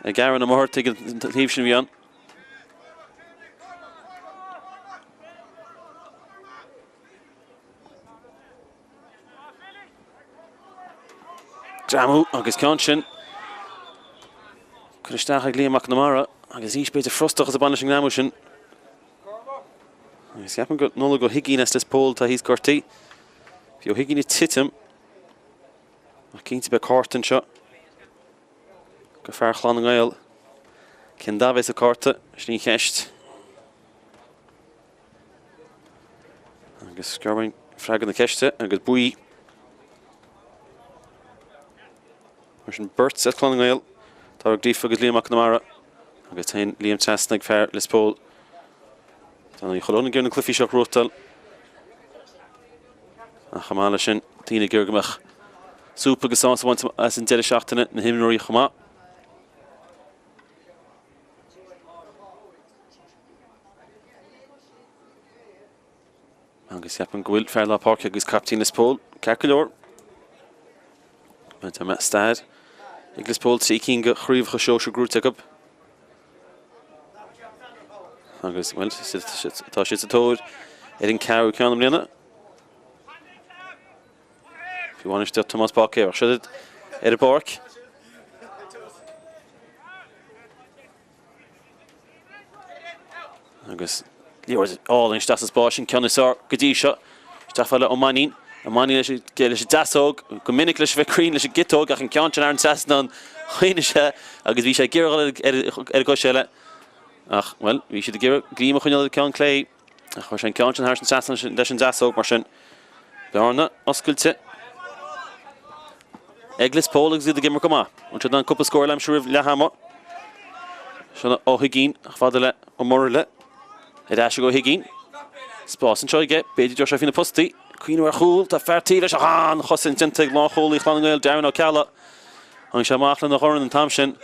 ag Aaron Ó Muircheartaigh an taobh sin a bhí ann. Greamú agus ceann sin curtha isteach ag Liam Mac Con Iomaire agus arís b'fhéidir frustrachas ag baint leis an ngreamú sin. Agus ceapaim gur Nollaig Ó hUiginn as Lios Póil atá thíos gortaithe. Bhí Ó hUiginn ag titim ach cinnte beidh cárta anseo go fear Chlann na nGael. Cén dath a bheas an cárta? Sin í an cheist. Agus gheobhainn freagra na ceiste agus buí. Mar sin beirt as Clann na nGael, Dara Gríofa agus Liam Mac Con Iomaire agus téann Liam trasna ag fear Lios Póil. Tá Uí Choileáin ag iarraidh na cluichí seo a ghnóthachtáil. Ach chomh maith leis sin, daoine ag iarraidh go mbeadh súp agus sásamh á bhaint as an deireadh seachtaine, na himreoirí chomh maith. Agus ceapaim go bhfuil fear lár páirce agus caiptín Lios Póil ceart go leor. Tá stair ag Lios Póil 3 cinn de chraobhacha sóisir gnóite acu. Agus bhuel, tá siad sa tóir ar an ceathrú ceann i mbliana. Faoi bhainistíocht Tomás Báicéir. Ach siad ar an bpáirc. Agus liathróid álainn isteach sa spás sin, ceann is fearr go dtí seo. Isteach fada le Ó Mainnín. Ó Mainnín leis an deasóg, go minic leis a bheith cruinn leis an gciotóg ach an ceann sin thar an trasnán choinnigh sé agus bhí sé ag iarraidh dhul ar an gcois eile. Ach, bhuel, bhí siad ag iarraidh greim a choinneáil ar an gceann clé. Ach chuir sé an ceann sin thar an trasnán leis an deasóg mar sin. Bearna oscailte ag Lios Póil agus iad ag imirt go maith. An siad in ann cúpla scór a aimsiú roimh leath ama. Sin Ó hUiginn chomh fada le Ó Muraile. Ar ais ag Ó hUiginn. Spás anseo aige. B'fhéidir go dtabharfaidh sé faoi na postaí. Cuimhneamh ar chúl. Tá fear taobh leis ach an-chosaint déanta ag lánchúlaí Chlann na nGael, Darren Ó Ceallaigh. Tháinig sé amach lena dhorn an t-am sin.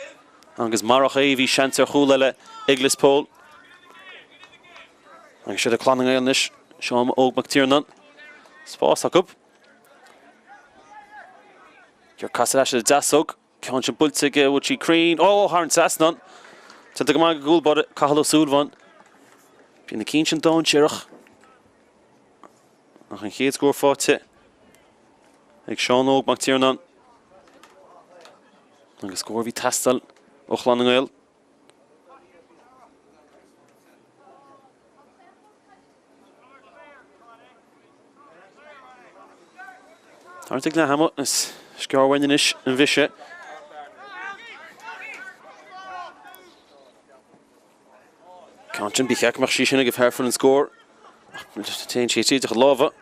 Agus marach é bhí seans ar chúl eile ag Lios Póil. Agus siad Clann na nGael anois, Seán Óg Mac Tiarnáin. Spás acu. Gur casadh leis ar an deasóg. Ceann sin buailte aige, bhfuil sí cruinn? Ó, thar an trasnán! Déanta go maith ag an gcúl báire, Cathal Ó Súilleabháin. Bhí na cinn sin dainséarach. Ach an chéad scór faighte ag Seán Óg Mac Tiarnáin. Agus scór a bhí ag teastáil ó Chlann na nGael. Thart ag leath ama is sciar uainn anois an bhise. Ceann sin, ba cheart go mbeadh sí sin ag an fear a fuair an scór. Ach téann sí tríd a chuid lámha.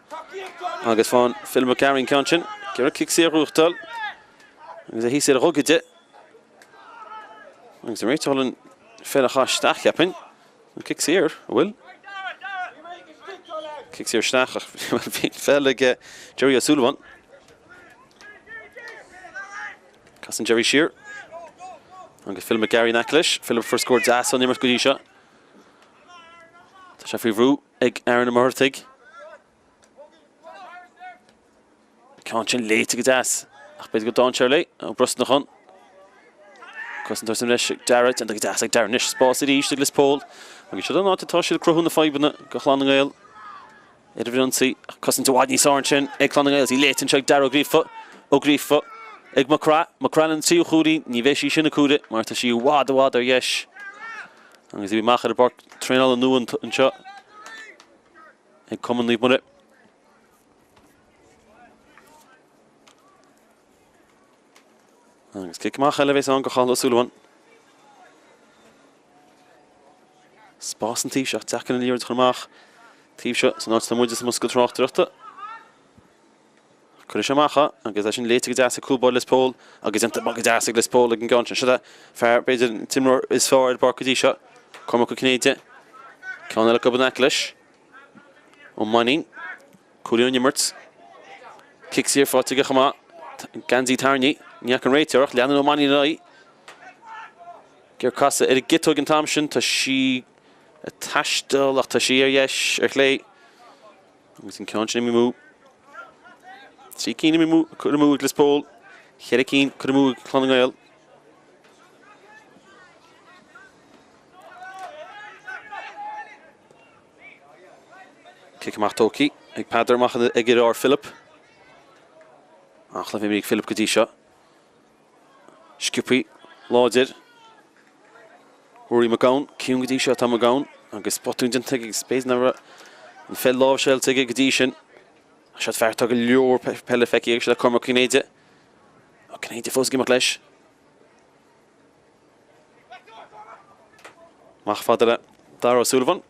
Agus faigheann Phil McGarry an ceann sin. Iarraidh cic saor a ghnóthachtáil. Agus é thíos ar a ghogaide. Agus an réiteoir an pheil a chaith isteach, cheapfainn. An cic saor, an bhfuil? Cic saor isteach ach bhí an pheil ag Jerry Ó Súilleabháin. Casann Jerry siar. Agus Phil McGarry in aice leis. Philip a fuair scór deas ón imirt go dtí seo. Tá sé faoi bhrú ag Aaron Ó Muircheartaigh. Ceann sin léite go deas, ach b'fhéidir gur dainséar léi. Ó Brosnacháin. Cosantóir sa mbreis ag Dara, déanta go deas ag Dara anois. Spás arís ag Lios Póil. Agus seo an áit atá siad ag cruthú na fadhbanna do Chlann na nGael. Ar an bhfrionsaí, ach cosaint i bhfad níos fearr ansin ag Clann na nGael. Í léite anseo ag Dara Ó Gríofa. Ó Gríofa ag Mac Craith. Mac Craith lena tríú chúilín. Ní bheidh sí sin ag comhaireamh mar tá sí i bhfad i bhfad ar dheis. Agus í amach ar an bpáirc traenála nua anseo ag Cumann Naomh Muire. Agus cic amach eile a bheas ann do Chathal Ó Súilleabháin. Spás an taobh seo, deacair an liathróid a chur amach. Taobh seo, san áit atá muide sa mbosca tráchtaireachta. Cuireadh sé amach agus é sin léite go deas ag cúl báire Lios Póil agus déanta go deas ag Lios Póil ag an gceann sin. Seo é fear, b'fhéidir, an t-imreoir is fearr ar an bpáirc go dtí seo, Cormac Ó Cinnéide. Ceann eile acu in aice leis. Ó Mainnín. Cúilín ón imirt. Cic saor faighte aige chomh maith. Geansaí tarraingthe. Ní fhaca an réiteoir ach leanann Ó Mainnín ar aghaidh. Ag casadh ar an gciotóg an t-am sin. Tá sí ag taisteal ach tá sí ar dheis, ar chlé. Agus an ceann sin imithe amú. 3 cinn imithe amú, curtha amú ag Lios Póil. Cheithre cinn curtha amú ag Clann na nGael. Cic amach tógtha ag Peadar amach ag a dheartháir Philip. An-chluiche imeartha ag Philip go dtí seo. Sciobtha, láidir. Rory McGowan, ciúin go dtí seo atá McGowan agus botún déanta aige agus b'fhéidir nach raibh an pheil láimhseáilte aige go dtí sin. Ach seo fear atá go leor peile feicthe aige, seo Cormac Ó Cinnéide. Ó Cinnéide fós ag imeacht leis. Amach fada le Dara Ó Súilleabháin.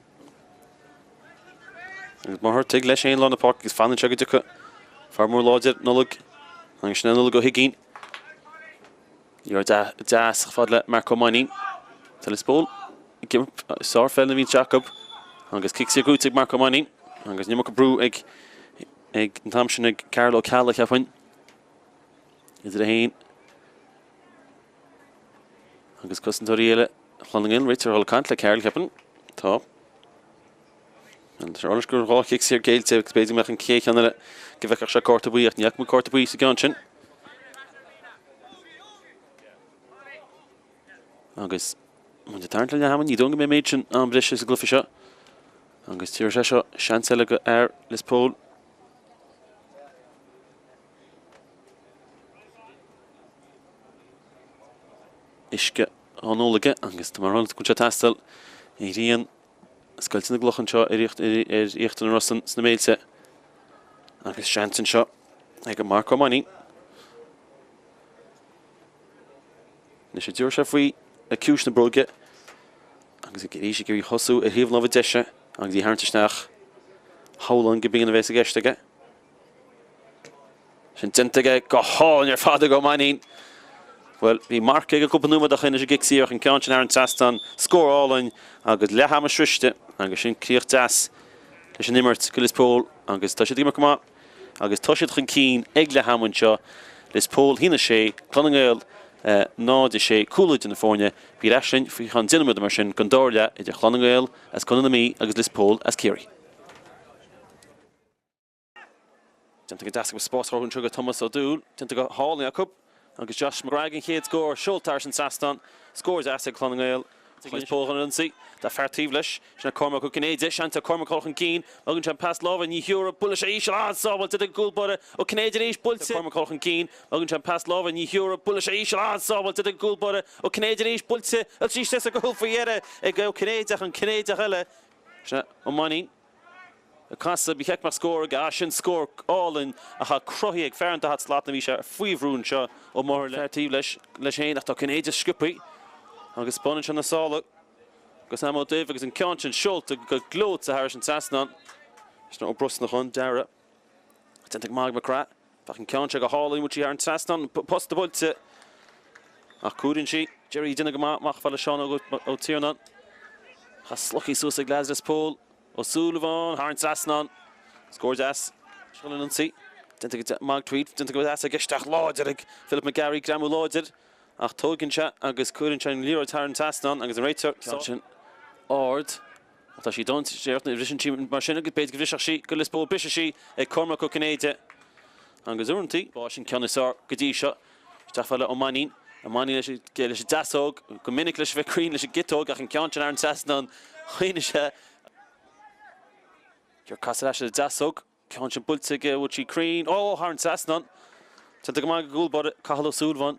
Agus Muircheartaigh leis féin lár na páirce agus fanann sé go dtiocfaidh fear mór láidir Nollaig agus sin é Nollaig Ó hUiginn. Liathróid deas chomh fada le Marc Ó Mainnín. Tá Lios Póil ag imirt sárpheil na bhíonn acu agus cic saor gnóthaithe ag Marc Ó Mainnín agus an iomarca brú ag ag an t-am sin ag Karl Ó Ceallaigh cheapfainn. Idir é féin Agus cosantóirí eile Chlann na nGael, réiteoir ag dul ag caint le Karl, cheapfainn. Tá. An tharla gur 2 chic saor géillte agus b'fhéidir go mbeadh an chéad cheann eile go bhfeicfeadh sé cárta buí ach ní fhaca muid cárta buí sa gceann sin. Agus muid ag tarraingt le leath ama, ní dóigh go mbeidh méid sin am breise sa gcluiche seo. Agus tabharfaidh sé seo seans eile go fhear Lios Póil. Uisce á ól aige agus tá mar go bhfuil sé ag teastáil an ghrian ag scoilteadh na gcloch anseo ar íochtar na Rosann sna Méilte agus seans anseo ag Marc Ó Mainnín. Anois an dtabharfaidh sé faoi le ciumhais na bróige agus ag arís ag iarraidh thosú ar thaobh na láimhe deise agus í a tharraingt isteach. Shamhlóinn go b'in a bheas i gceist aige. Sin déanta aige go hálainn ar fad ag Ó Mainnín. Bhuel, bhí marc aige cúpla nóiméad ó shin leis an gcic saor ach an ceann sin thar an trasnán, scór álainn agus leath ama sroiste agus sin críoch deas leis an imirt go Lios Póil agus tá siad ag imirt go maith agus tá siad chun cinn ag leath ama anseo. Lios Póil 1-6, Clann na nGael. 0, 6 cúl idir na foirne. Bí ar ais linn faoi cheann 10 nóiméad mar sin don dara leath idir Chlann na nGael as Contae na Mí agus Lios Póil as Ciarraí. Déanta go deas agus spás á chruthú anseo do Thomas Ó Dúill. Déanta go hálainn acu agus Josh McBride an chéad scór seolta thar an trasnán. Scór deas ag Clann na nGael. Lios Póil chun an ionsaí. Tá fear taobh leis. Sin é Cormac Ó Cinnéide. Seans ag Cormac dul chun cinn. Má fhágann sé an pas láimhe ní thiúrfaidh. Buaileann sé íseal. An-sábháilte ag an gcúl báire. Ó Cinnéide arís. Buailte. Cormac dul chun cinn. Má fhágann sé an pas láimhe ní thiúrfaidh. Buaileann sé íseal. An-sábháilte ag an gcúl báire. Ó Cinnéide arís. Buailte. Arís sa gcúl faoi dheireadh ag Ó Cinnéide ach an Cinnéideach eile. Sin é Ó Mainnín. Ag casadh, ba cheart go mbeadh scór aige. Ah, sin scór álainn atá cruthaithe ag fear an 40 slat. Bhí sé faoi bhrú anseo Ó Murchú. Fear taobh leis, leis féin ach tá Cinnéide sciobtha agus baineann sé na sála go Sam Ó Duibh agus an ceann sin seolta go gleoite thairis an trasnán. Sin Ó Brosnacháin, Dara. Déanta go maith ag McGrath. Bheadh an ceann seo go hálainn, bhfuil sí thar an trasnán, posta buailte ach cuireann sí. Jerry ag déanamh go maith amach fad le Seán Óg Ó Tiarnáin. Tá slogtha suas ag leaids Lios Póil. Ó Súilleabháin thar an trasnán. Scór deas. Seo an ionsaí. Déanta go maith Tweed. Déanta go deas aige. Isteach láidir ag Philip McGarry. Greamú láidir ach tóigeann sé agus cuireann sé an liathróid thar an trasnán agus an réiteoir. Ceann sin ard. Ach tá sí dainséarach nuair a bhriseann sí mar sin agus b'fhéidir go bhrisfeadh sí go Lios Póil. Briseann sí ag Cormac Ó Cinnéide agus uaireanta. B'é sin ceann is fearr go dtí seo. Isteach fad le Ó Mainnín. Ó Mainnín leis an deasóg. Go minic leis a bheith cruinn leis an gciotóg ach an ceann sin thar an trasnán choinnigh sé. Gur casadh ar ais le deasóg. Ceann sin buailte aige, bhfuil sí cruinn? Ó, thar an trasnán! Déanta go maith ag an gcúl báire, Cathal Ó Súilleabháin.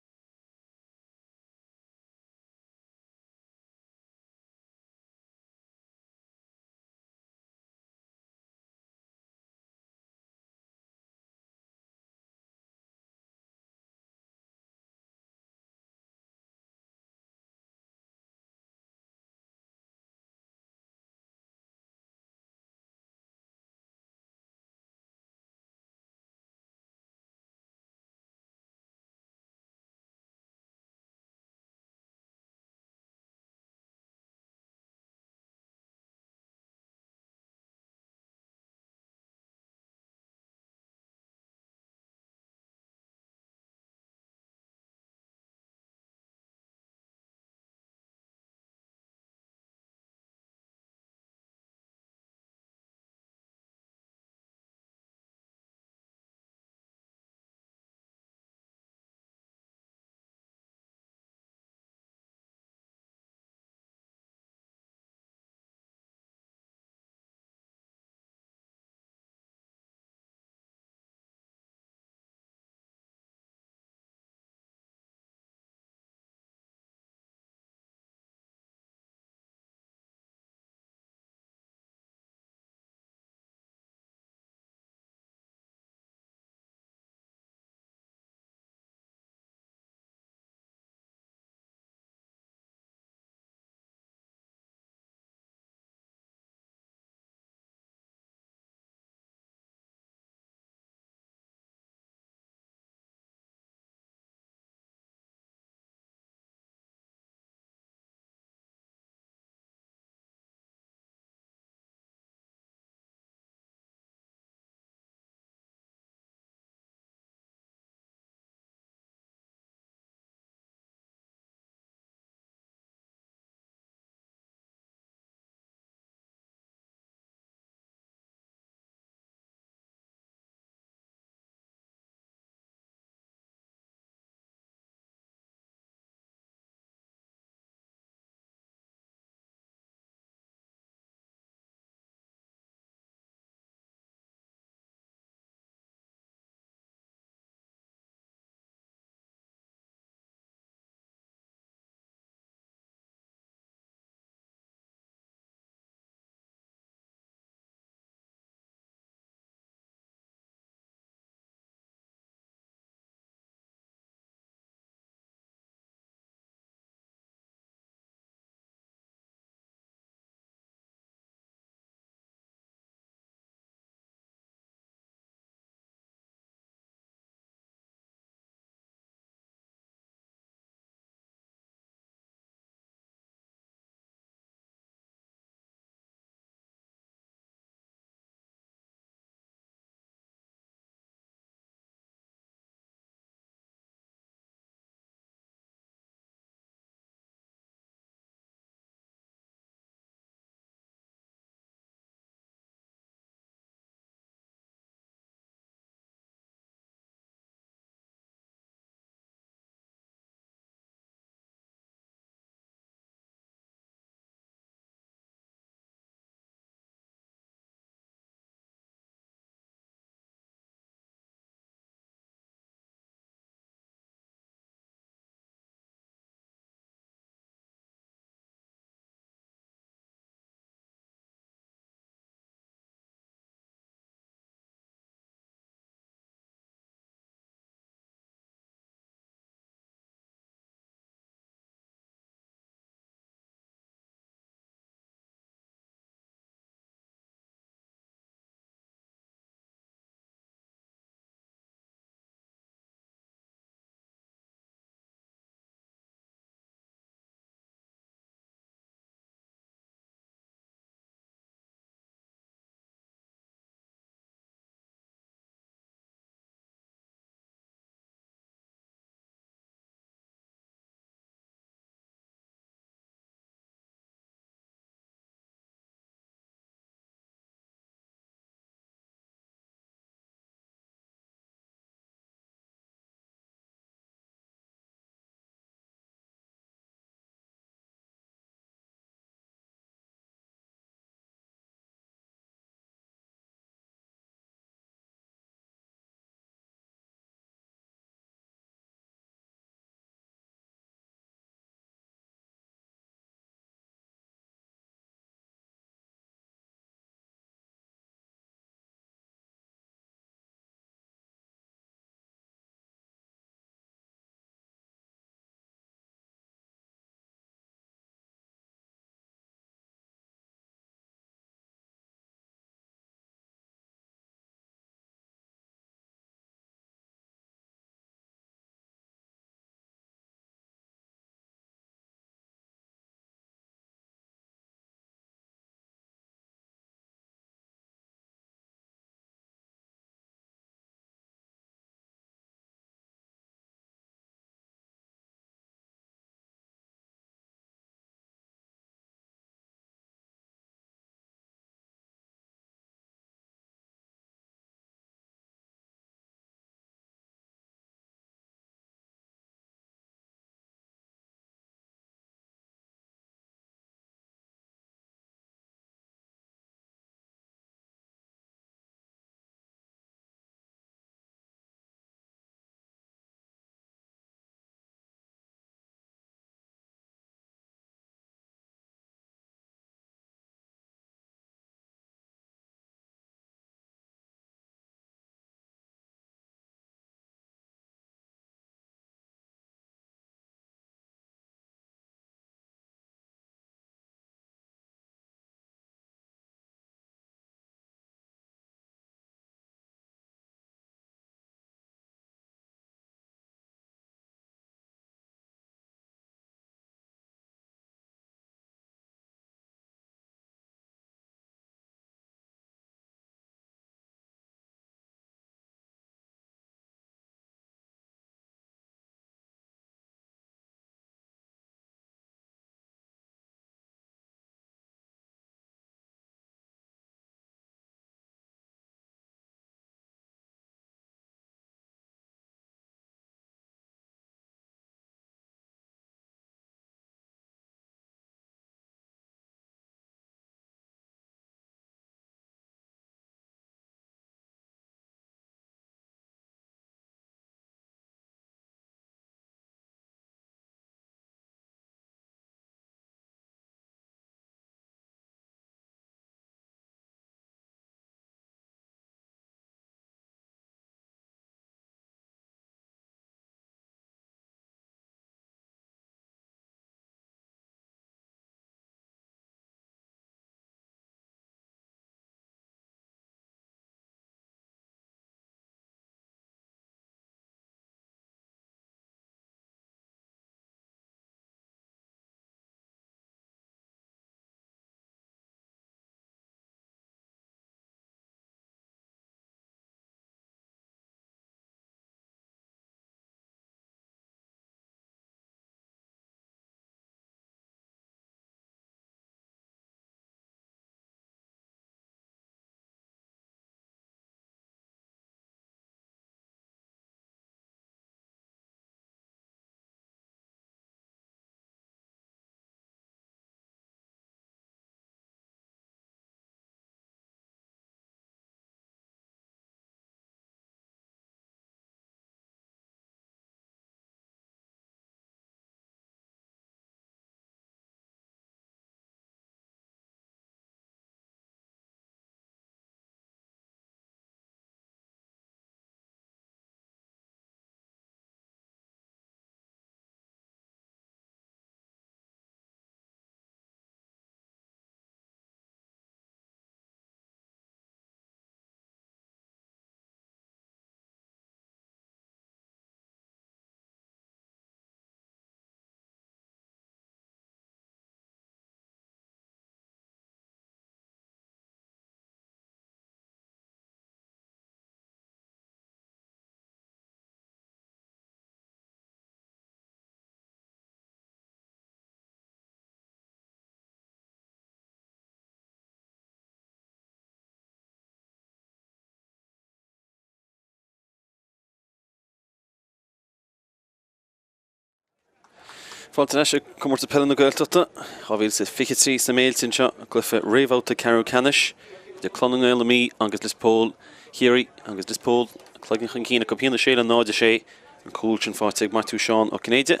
Fáilte ar ais ag Comórtas Peile na Gaeltachta 2023 sna Méilte anseo i gcluiche réamhbhabhta ceathrú ceannais idir Clann na nGael na Mí agus Lios Póil Chiarraí agus Lios Póil cloigeann chun cinn acu 1-6 le 0-6 an cúl sin faighte ag Maitiú Seán Ó Cinnéide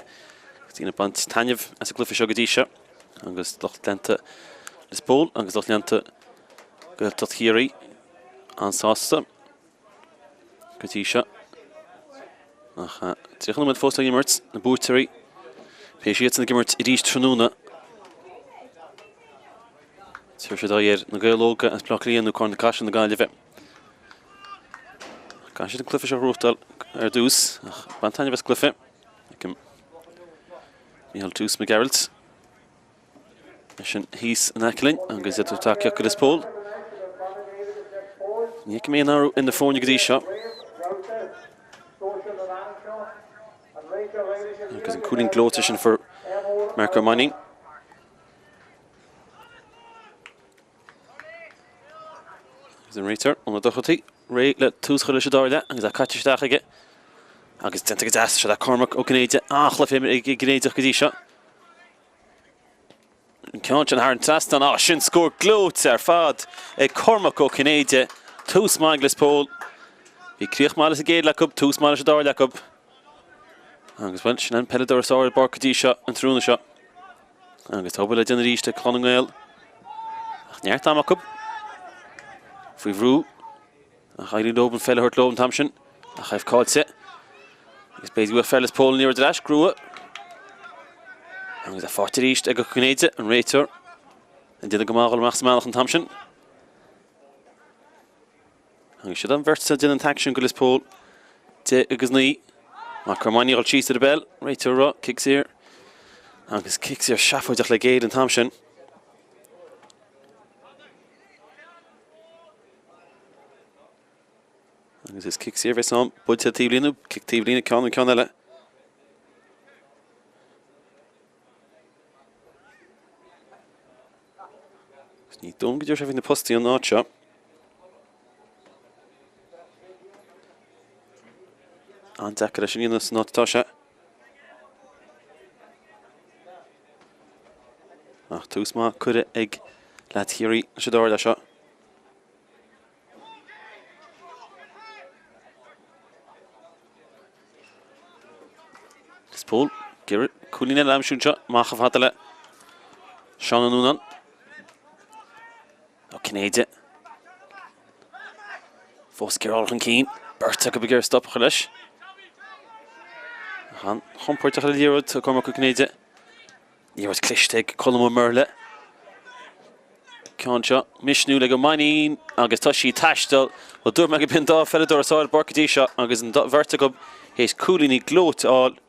agus daoine ag baint taitneamh as an gcluiche seo go dtí seo agus lucht leanta Lios Póil agus lucht leanta Gaeltacht Chiarraí an-sásta. go dtí seo. Ach 30 nóiméad fós le himirt, na buaiteoirí, beidh siadsan ag imirt arís tráthnóna. Tabharfaidh siad aghaidh ar na Gaeil Óga as Bleá Cliath nó Carna Caiseal na Gaillimhe. Caithfidh siad an cluiche seo a ghnóthachtáil ar dtús, ach bain taitneamh as an gcluiche. Mícheál Deuce Mac Gearailt. Eisean thíos in aice linn agus iad ag tacaíocht do Lios Póil. Ní fheicim aon athrú ar na foirne go dtí seo. Agus an cúilín gleoite sin fuair Marc Ó Mainnín. Agus an réiteoir Eoin Ó Dochartaigh réidh le tús a chur leis an dara leath agus é caite isteach aige. Agus déanta go deas seo le Cormac Ó Cinnéide. An-chluiche ag an gCinnéideach go dtí seo. An ceann sin thar an trasnán, á sin scór gleoite ar fad ag Cormac Ó Cinnéide. Tús maith ag Lios Póil. Bhí críoch maith leis an gcéad leath acu, tús maith leis an dara leath acu. Agus bhuel, sin an peileadóir is fearr ar an bpáirc go dtí seo an tráthnóna seo. Agus tá obair le déanamh arís ag Clann na nGael. Ach neart ama acu. Faoi bhrú. Ach éiríonn leo an pheil a thabhairt leo an t-am sin. Ach é caillte. Agus b'fhéidir go bhfuil fear Lios Póil an liathróid ar ais, grua. Agus é faighte arís ag Ó Cinnéide, an réiteoir. Ag déanamh go maith a dhul amach sa mbealach an t-am sin. Agus siad an bheirt a déanann an t-aicsean go Lios Póil. 10 agus 9. Marc Ó Mainnín ag dul síos ar an bpeil. Réiteoir ag rá, cic saor. Agus cic saor seafóideach le géilleadh an t-am sin. Agus is cic saor a bheas ann, buailte taobhlíne, cic taobhlíne, ceann nó ceann eile. Agus ní dóigh liom go dtabharfaidh sé faoi na postaí an áit seo. An-deacair leis an líonadh san áit atá sé. Ach tús maith curtha ag leaids Chiarraí leis an dara leath seo. Lios Póil ag iarraidh cúilín eile a aimsiú anseo, amach chomh fada le Seán Ó Nuanáin. Ó Cinnéide. Fós ag iarraidh dul chun cinn. Beirt acu ag iarraidh stop a chur leis. Ach an-chompordach ar an liathróid Cormac Ó Cinnéide. Liathróid cliste ag Colm Ó Muirthile. Ceann seo misniúil ag Ó Mainnín agus tá sí ag taisteal. Bhuel dúirt mé gurb in dá pheileadóir is fearr ar an bpáirc go dtí seo agus an bheirt acu théis cúilíní gleoite a fháil.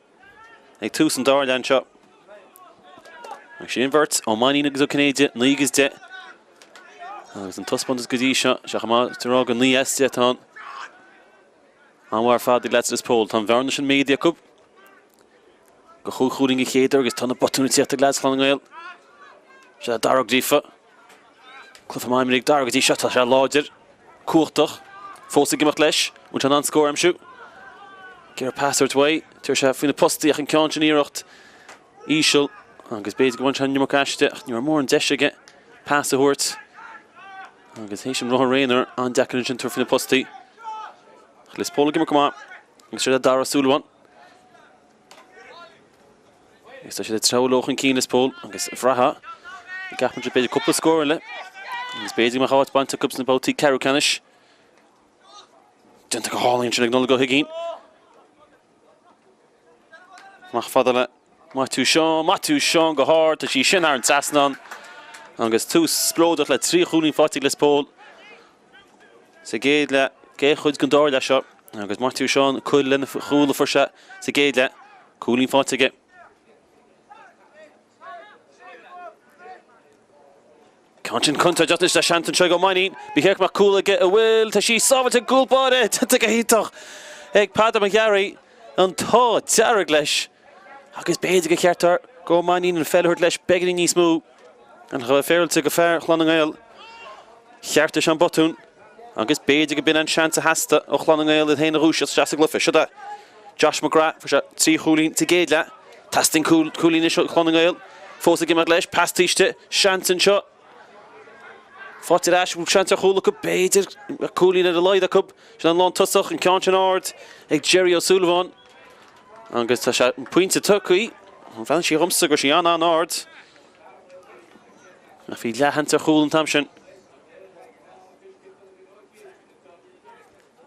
Ag tús an dara leath anseo. Agus sin an bheirt, Ó Mainnín agus Ó Cinnéide, 9 agus 10. Agus an taispeántas go dtí seo, sé chomh maith a rá gur 9 as 10 atá ann. An-mhaith ar fad ag leaids Lios Póil. Tá an bhearna sin méadaithe acu. Go chúig chúilín an chéad uair agus tá na botúin ag tíocht ag leaids Chlann na nGael. Seo Dara Ó Gríofa. Cluiche maith imeartha ag Dara go dtí seo, tá sé láidir, cumhachtach, fós ag imeacht leis, bhfuil sé in ann scór a aimsiú? Ag iarraidh pas a thabhairt uaidh, tabharfaidh sé faoi na postaí ach an ceann sin iarracht íseal agus b'fhéidir go bhain sé an iomarca aisti ach ní raibh mórán deis aige pas a thabhairt agus théis an rothar aonair an-deacair ansin tabhairt faoi na postaí. Ach Lios Póil ag imirt go maith agus seo le Dara Ó Súilleabháin. Agus tá siad ag treabhadh leo chun cinn Lios Póil agus bhraithfeá go gceapann siad b'fhéidir cúpla scór eile agus b'fhéidir go mbeadh áit bainte acu sna babhtaí ceathrú ceannais. Déanta go hálainn ansin ag Nollaig Ó hUiginn. Amach fada le Maitiú Seán, Maitiú Seán go hard, tá sí sin thar an trasnán agus tús spleodrach le 3 chúilín faighte ag Lios Póil. Sa gcéad leath, chéad chuid den dara leath seo agus Maitiú Seán ag cur lena chúl a fuair sé sa gcéad leath, cúilín faighte aige. Ceann sin contúirteach anois tá seans anseo ag Ó Mainnín. Ba cheart go mbeadh cúl aige an bhfuil, tá sí sábháilte ag an gcúl báire, déanta go hiontach ag Peadar Mac Ghearraigh, an t-ádh dearg leis agus b'fhéidir gur cheart do Ó Mainnín an pheil a thabhairt leis beagáinín níos mó. Ach a bheith féaráilte go fear Chlann na nGael, cheartaigh sé an botún agus b'fhéidir go b'in an seans a theastaigh ó Chlann na nGael iad féin a dhúiseacht isteach sa gcluiche. Seo é Josh McGrath, fuair sé 3 chúilín sa gcéad leath. Teastaíonn cúl, cúilín anois ó Chlann na nGael. Fós ag imeacht leis, pas taobh istigh, seans anseo. Faighte ar ais, bhfuil seans ar chúl acu? B'fhéidir, cúilín ar a laghad acu. Sin an lántosach, an ceann sin ard ag Jerry Ó Súilleabháin. Agus tá sé an pointe tugtha. Bhreathnaigh sí dhomsa go raibh sí an-an-ard. Ach bhí leathsheans ar chúl an t-am sin.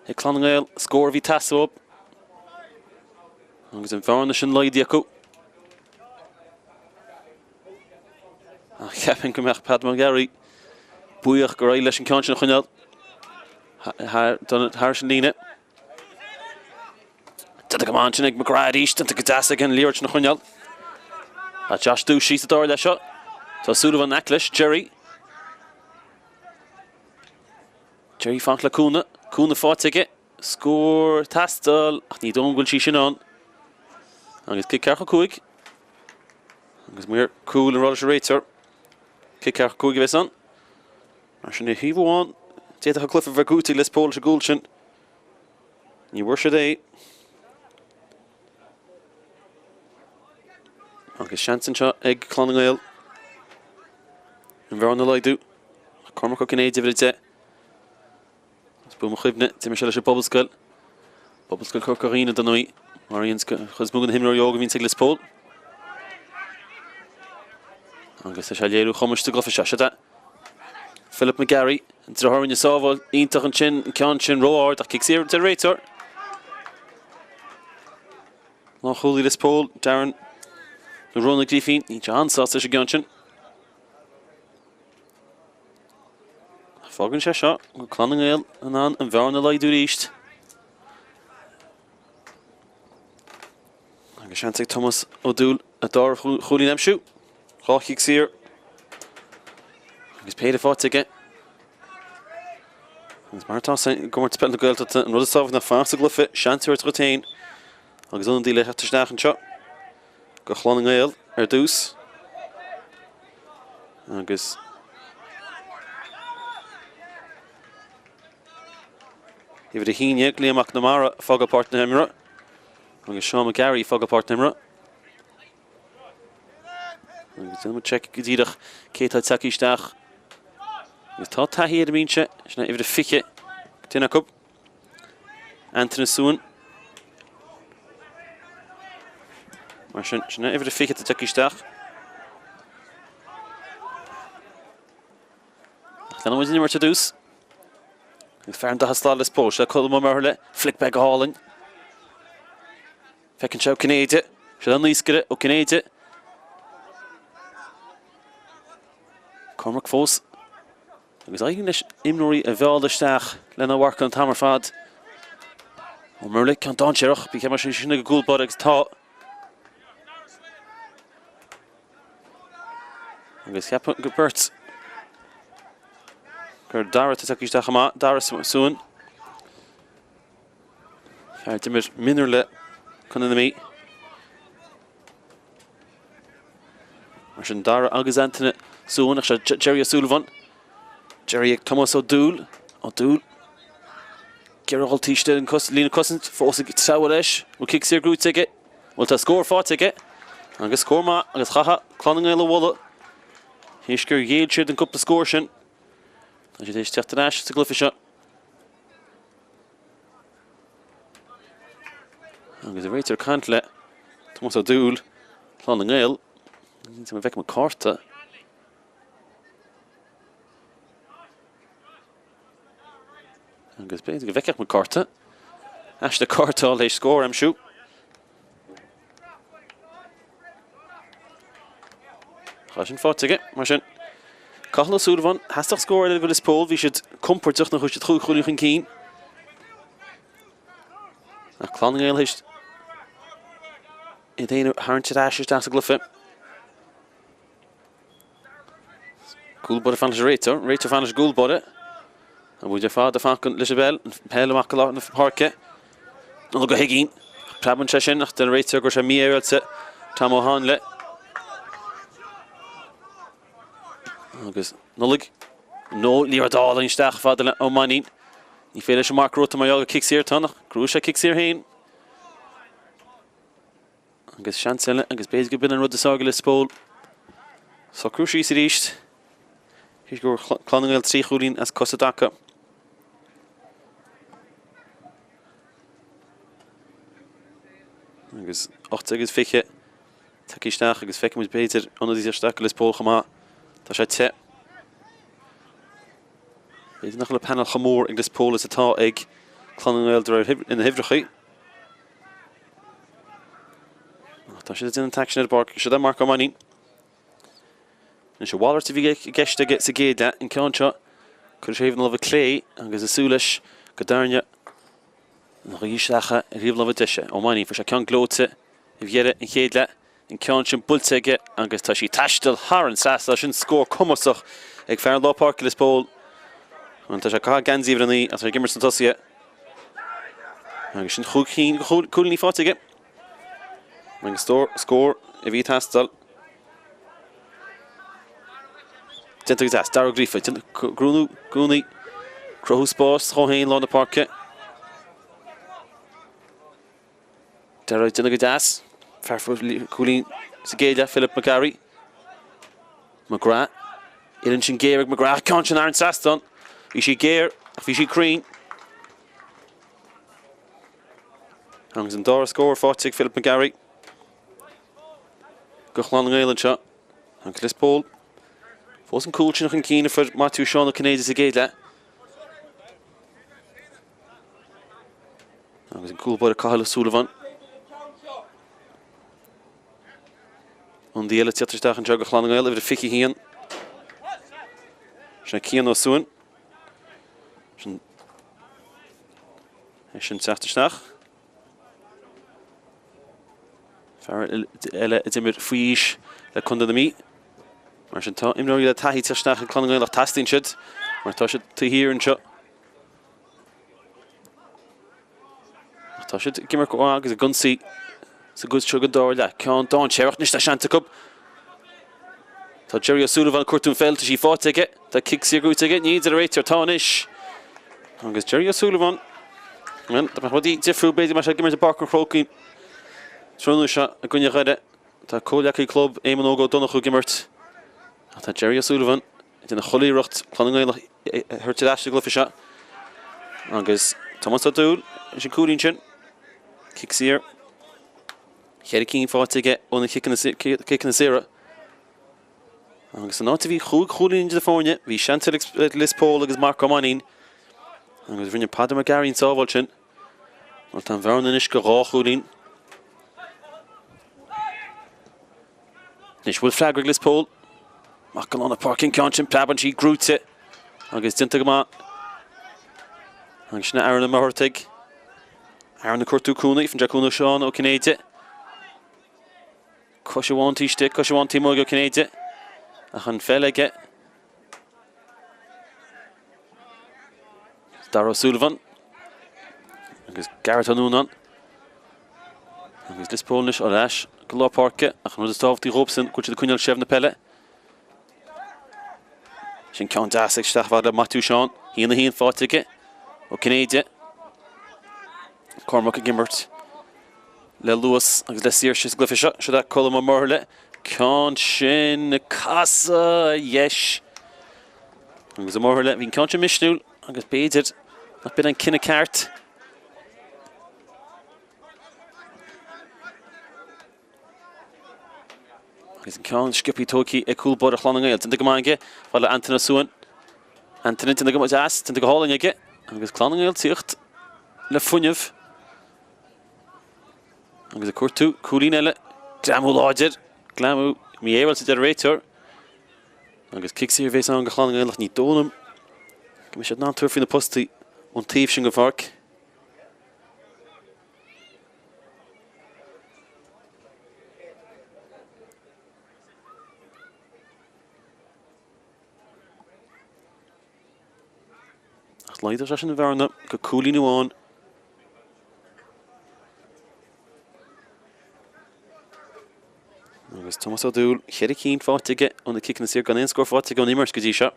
Ag Clann na nGael, scór a bhí ag teastáil uathu. Agus an bhearna sin laghdaithe acu. Ach cheapfainn go mbeadh Pat McGarry buíoch gur éirigh leis an ceann sin a choinneáil thar an líne. Déanta go maith ansin ag McGrath arís, déanta go deas aige an liathróid sin a choinneáil. Tá Josh Dúisí sa dara leath seo. Tá Sullivan in aice leis, Jerry. Jerry ag fanacht le cúnamh, cúnamh faighte aige. Scór ag teastáil ach ní dóigh liom go bhfuil sí sin ann. Agus cic ceathracha 5. Agus maor cúil ag rá leis an réiteoir. Cic ceathracha 5 a bheas ann. Mar sin ar thaobh amháin, d'fhéadfadh an cluiche a bheith gnóite ag Lios Póil leis an gcúl sin. Ní bhfuair siad é. Agus seans anseo ag Clann na nGael. An bhearna a laghdú. Cormac Ó Cinnéide uimhir 10. Is buan mo chuimhne, d'imir sé leis an bPobalscoil. Pobalscoil Chorca Dhuibhne, dar ndóigh, mar aon chuid is mó de na himreoirí óga a bhíonns ag Lios Póil. Agus tá sé ag léiriú a chumais sa gcluiche seo. Seo é Philip McGarry, an deartháir a rinne sábháil iontach ansin, an ceann sin ró-ard ach cic saor deir an réiteoir. Lánchúlaí Lios Póil, Darren nó Ronan Ó Grífín, níl sé an-sásta leis an gceann sin. Fágann sé seo go bhfuil Clann na nGael in ann an bhearna a laghdú arís. Agus seans ag Tomás Ó Dúill a dara chúilín a aimsiú. 2 chic saor. Agus péire faighte aige. Agus mar atá i gComórtas Peile na Gaeltachta, an rud is tábhachtaí ná fanacht sa gcluiche, seans a thabhairt dhuit féin agus ionadaí le theacht isteach anseo go Chlann na nGael ar dtús. Agus uimhir 11, Liam Mac Namara, ag fágáil páirc na himeartha. Agus Seán McGarry ag fágáil páirc na himeartha. Agus déanfaidh muid seic go díreach cé atá tagtha isteach. Agus tá taithí ar an mbinse, sin é uimhir 20, duine acu. Anthony Suan. Mar sin, sin é uimhir 20 atá tagtha isteach. Ach leanann muid an imirt ar dtús. Agus fear an daichead slat Lios Póil, seo Colm Ó Muirthile, flick back go hálainn. Feiceann sé Ó Cinnéide, seo an naoscaire Ó Cinnéide. Cormac fós. Agus éiríonn leis imreoirí a mhealladh isteach lena mharcadh an t-am ar fad. Ó Muirthile, ceann dainséarach, bhí ceann mar sin ag an gcúl báire agus tá. Agus cheapfainn go beirt gur Dara atá tagtha isteach chomh maith, Dara Suan. Fear a d'imir mionúir le Contae na Mí. Mar sin Dara agus Antaine Suan ach seo Jerry O'Sullivan. Jerry ag Tomás Ó Dúill. Ó Dúill. Gearradh taobh an líne cosaint fós ag treabhadh leis. Bhfuil cic saor gnóite aige? Bhuel tá scór faighte aige. Agus scór maith agus chaithfeadh Clann na nGael a mholadh. Théis gur ghéill siad an cúpla scór sin. Tá siad théis teacht ar ais sa gcluiche seo. Agus an réiteoir ag caint le Tomás Ó Dúill, Clann na nGael. Ní an bhfeicim an cárta. Agus b'fhéidir go bhfeicfeadh muid cárta. Aiste cárta a fháil théis scór a aimsiú. Tá sin faighte aige, mar sin. Cathal Ó Súilleabháin, theastaigh scór eile go Lios Póil, bhí siad compordach nuair a chuaigh siad chúig chúilín chun cinn. Ach Clann na nGael théis iad féin a tharraingt ar ais isteach sa gcluiche. Cúl báire ag fanacht leis an réiteoir, réiteoir ag fanacht leis an gcúl báire. An muid ar fad ag fanacht leis an bpeil, an peil amach go lár na páirce. Nollaig Ó hUiginn. Preabann sé sin ach deir an réiteoir go raibh sé mífhéaráilte Tom Ó Háinle. Agus Nollaig nó liathróid álainn isteach fada le Ó Mainnín. Ní féidir leis an marc a rota mar gheall gur cic saor atá ann ach ghnóthaigh sé cic saor féin. Agus seans eile agus b'fhéidir go b'in an rud is fearr do Lios Póil. Socrú síos arís. Théis go bhfuair Clann na nGael 3 chúilín as cos i dtaca. Agus 18 agus 20 tagtha isteach agus feicfidh muid b'fhéidir ionadaí isteach go Lios Póil chomh maith. Tá sé te. B'fhéidir nach bhfuil an panel chomh mór ag Lios Póil is atá ag Clann na nGael de réir na huimhreacha. Ach tá siad ag déanamh an t-aicsean ar an bpáirc. Siod é Marc Ó Mainnín. Anois a mhalairt a bhí i gceist aige sa gcéad leath, an ceann seo, cuireadh sé thaobh na láimhe clé agus ag súil leis go dtarraingeodh an ghaoth isteach ar thaobh na láimhe deise. Ó Mainnín, fuair sé ceann gleoite i dheireadh an chéad leath, an ceann sin buailte aige agus tá sí ag taisteal thar an trasnán. Sin scór cumasach ag fear lár páirce Lios Póil. Tá sé ag caitheamh geansaí uimhir 9 ach tá sé ag imirt sna tosaithe. Agus sin chúig chinn de chúilíní faighte aige. Agus scór a bhí ag teastáil. Déanta go deas. Dara Ó Gríofa. Ag gúnaí. Cruthú spás dhó féin lár na páirce. Dara ag déanamh go deas. Fear cúilín sa gcéad leath, Philip McGarry. McGrath. Uillinn sin géar ag McGrath. Ceann sin thar an trasnán. Bhí sí géar ach bhí sí cruinn. Agus an dara scór faighte ag Philip McGarry do Chlann na nGael anseo. Agus Lios Póil fós an cúl sin chun cinn a fuair Maitiú Seán Ó Cinnéide sa gcéad leath. Agus an cúl báire Cathal Ó Súilleabháin. Ionadaí eile ag tíocht isteach anseo do Chlann na nGael, uimhir 21. Sin é Cian Ó Suain. Sin É sin teacht isteach. Fear eile a d'imir faoi aois le Contae na Mí. Mar sin tá imreoirí le taithí teacht isteach ag Clann na nGael ach teastaíonn siad mar tá siad taobh thiar anseo. Ach tá siad ag imirt go maith agus ag ionsaí sa gcuid seo den dara leath. Ceann dainséarach anois tá seans acu. Tá Jerry O'Sullivan ag cuartú an pheil, tá sí faighte aige. Tá cic saor gnóite aige, níl a deir an réiteoir, tá anois. Agus Jerry O'Sullivan, bhuel, dá mbeadh rudaí difriúil b'fhéidir go mbeadh sé ag imirt i bPáirc an Chrócaigh tráthnóna seo i gcoinne Dhoire. Tá comhghleacaí club Éamonn Óg Ó Donnchú ag imirt. Ach tá Jerry O'Sullivan ag déanamh chuile iarracht Clann na nGael a thabhairt ar ais sa gcluiche seo. Agus Tomás Ó Dúill leis an cúilín sin. Cic saor. Cheithre cinn faighte aige ó na ciceanna saora. Agus san áit a bhí chúig chúilín idir na foirne, bhí seans ag Lios Póil agus Marc Ó Mainnín. Agus rinne Peadar McGarry an sábháil sin. Bhuel, tá an bhearna anois go dhá chúilín. Anois bhfuil freagra ag Lios Póil. Amach go lár na páirce an ceann sin, preabann sí gnóite agus déanta go maith. Agus sin Aaron Ó Muircheartaigh. Aaron ag cuartú cúnamh, faigheann sé cúnamh ó Seán Ó Cinnéide. Cois amháin taobh istigh, cois amháin taobh amuigh ag Ó Cinnéide. Ach an pheil aige. Dara O'Sullivan agus Gareth Ó Nuanáin. Agus Lios Póil anois ar ais go lár páirce ach an rud is tábhachtaí dhóibhsean go bhfuil siad ag coinneáil seilbh na peile. Sin ceann deas ag isteach fhad le Maitiú Seán. 1-1 faighte aige Ó Cinnéide. Cormac ag imirt le luas agus le saoirse sa gcluiche seo. Seo é Colm Ó Muirthile. Ceann sin casadh ar dheis. Agus Ó Muirthile, bhí an ceann sin misniúil agus b'fhéidir nach b'in an cinneadh ceart. Agus an ceann sciobtha tógtha ag cúl báire Chlann na nGael. Déanta go maith aige, fhad le Antaine Ó Suain. Antaine déanta go deas, déanta go hálainn aige. Agus Clann na nGael tíocht le fuinneamh. Agus ag cuartú cúilín eile. Greamú láidir. Greamú mífhéaráilte a deir an réiteoir. Agus cic saor a bhéas ann do Chlann na nGael ach ní dóigh liom go mbeidh siad in ann tabhairt faoi na postaí ón taobh sin den pháirc. Ach laghdaigh sé sin an bhearna go cúilín amháin. Agus Tomás Ó Dúill, cheithre cinn faighte aige ó na ciceanna saor gan aon scór faighte aige ón imirt go dtí seo.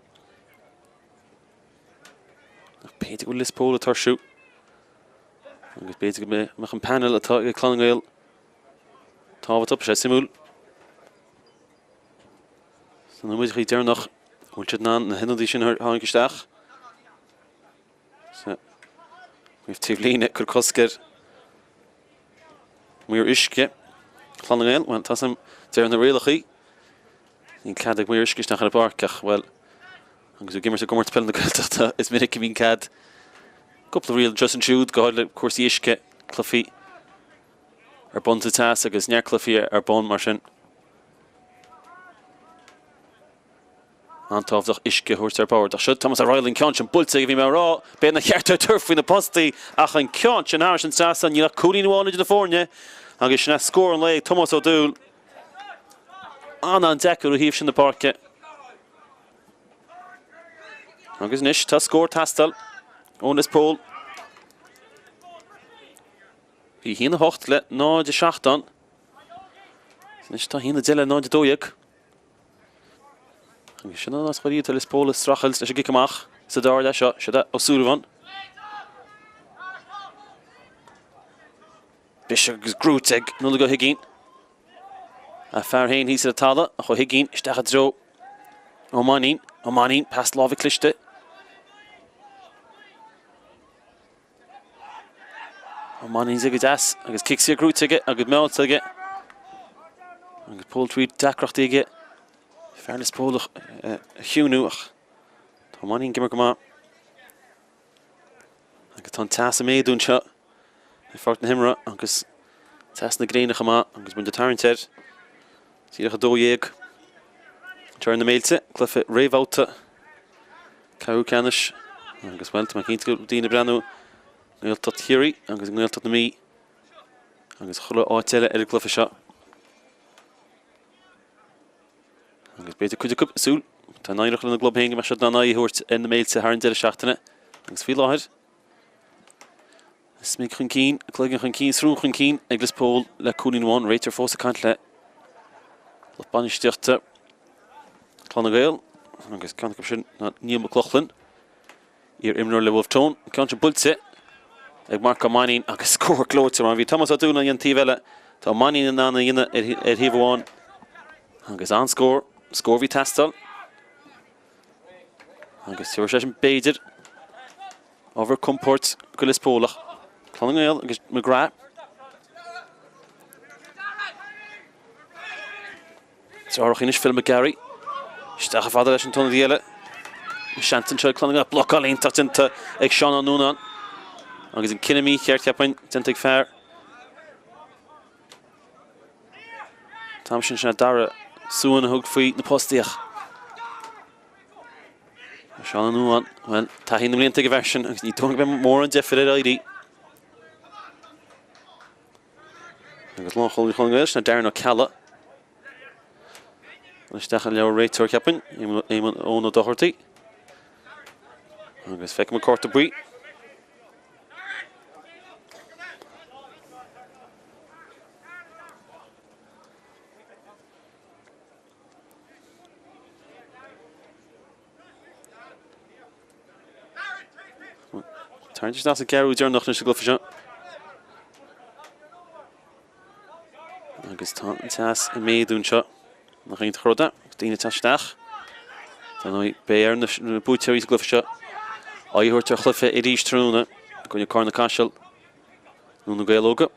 Ach b'fhéidir go bhfuil Lios Póil ag tuirsiú. Agus b'fhéidir go mbeadh an panel atá ag Clann na nGael. Tábhachtach, beidh sé suimiúil sna nóiméadachaí deireanach an bhfuil siad in ann na hionadaí sin a tharraingt isteach. Sa taobh líne ag cur cosc ar maor uisce Chlann na nGael. Bhuel, tá san deireadh na rialachaí. Níl cead ag maor uisce isteach ar an bpáirc ach, bhuel, agus ag imirt i gComórtas Peile na Gaeltachta is minic a bhíonn cead cúpla riail anseo is ansiúd, go háirithe le cúrsaí uisce, cluichí ar bun sa teas agus neart cluichí ar bun mar sin. An-tábhachtach uisce a thabhairt ar bord. Ach seo Thomas O'Reilly an ceann sin buailte aige, bhí mé ag rá, b'é an cheart é tabhairt faoi na postaí ach an ceann sin thairis an trasnán, níl ach cúilín amháin idir na foirne agus sin é scór an lae ag Tomás Ó Dúill. An-an-deacair ó thaobh sin na páirce. Agus anois tá scór ag teastáil ó Lios Póil. Bhí 1-8 le 0-7 ann. Anois tá 1-10 le 0-12. Agus sin an áit tá Lios Póil ag streachailt leis an gcic amach sa dara leath seo. Siod é Ó Súilleabháin. Biseach agus gnóite ag Nollaig Ó hUiginn. A fear féin thíos ar an talamh ach Ó hUiginn isteach i dtreo Ó Mainnín. Ó Mainnín, pas láimhe cliste. Ó Mainnín go deas agus cic saor gnóite aige agus meáilte aige. Agus Paul Tweed deacrachtaí aige. Fear Lios Póil a chiúnú ach tá Ó Mainnín ag imirt go maith. Agus tá an teas ag méadú anseo i pháirc na himeartha agus teas na gréine chomh maith agus muid ag tarraingt air. Díreach 12 anseo ar na Méilte, cluiche réamhbhabhta ceathrú ceannais agus bhuel, tá mé cinnte go bhfuil daoine ag breathnú i nGaeltacht Chiarraí agus i nGaeltacht na Mí agus chuile áit eile ar an gcluiche seo. Agus b'fhéidir cuid acu ag súil, dá n-éireodh lena gclub féin go mbeadh siad in ann aghaidh a thabhairt ar na Méilte thar an deireadh seachtaine agus faoi láthair Smig chun cinn, cloigeann chun cinn, srón chun cinn ag Lios Póil le cúilín amháin. Réiteoir fós ag caint le lucht bainistíochta Clann na nGael agus ceann acu sin ná Neil McLaughlin, iar-imreoir le Wolfe Tone. An ceann sin buailte ag Marc Ó Mainnín agus scór gleoite mar bhí Tomás Ó Dúill an taobh eile. Tá Ó Mainnín in ann a dhéanamh ar thaobh amháin agus an-scór, scór a bhí ag teastáil. Agus tabharfaidh sé sin b'fhéidir ábhar compoird go Lios Póil ach Clann na nGael agus McGrath. Deartháir anois Phil McGarry. Isteach chomh fada leis an t-ionadaí eile. Seans anseo ag Clann na nGael. Blocáil iontach déanta ag Seán Ó Nuanáin. Agus an cinneadh mícheart, cheapfainn, déanta ag fear. An t-am sin sin é Dara Suan a thug faoi na postaí ach Seán Ó Nuanáin, bhuel, taithí na mblianta ag an bhfear sin agus ní dóigh go mbeidh mórán deifir air éirí. Agus lánchúlaí Chlann na nGael, sin é Darren Ó Ceallaigh. Isteach an leabhar réiteoir cheapfainn, Éamonn Eoin Ó Dochartaigh. Agus feicim an cárta buí. Tarraingt isteach sa gceathrú deireanach anois sa gcluiche seo. Agus tá an teas ag méadú anseo. Nach iontach an rud é? Agus daoine ag teacht isteach. Dar ndóigh, beidh ar na buaiteoirí sa gcluiche seo aghaidh a thabhairt ar chluiche arís tráthnóna i gcoinne Carna Caiseal nó na Gaeil Óga.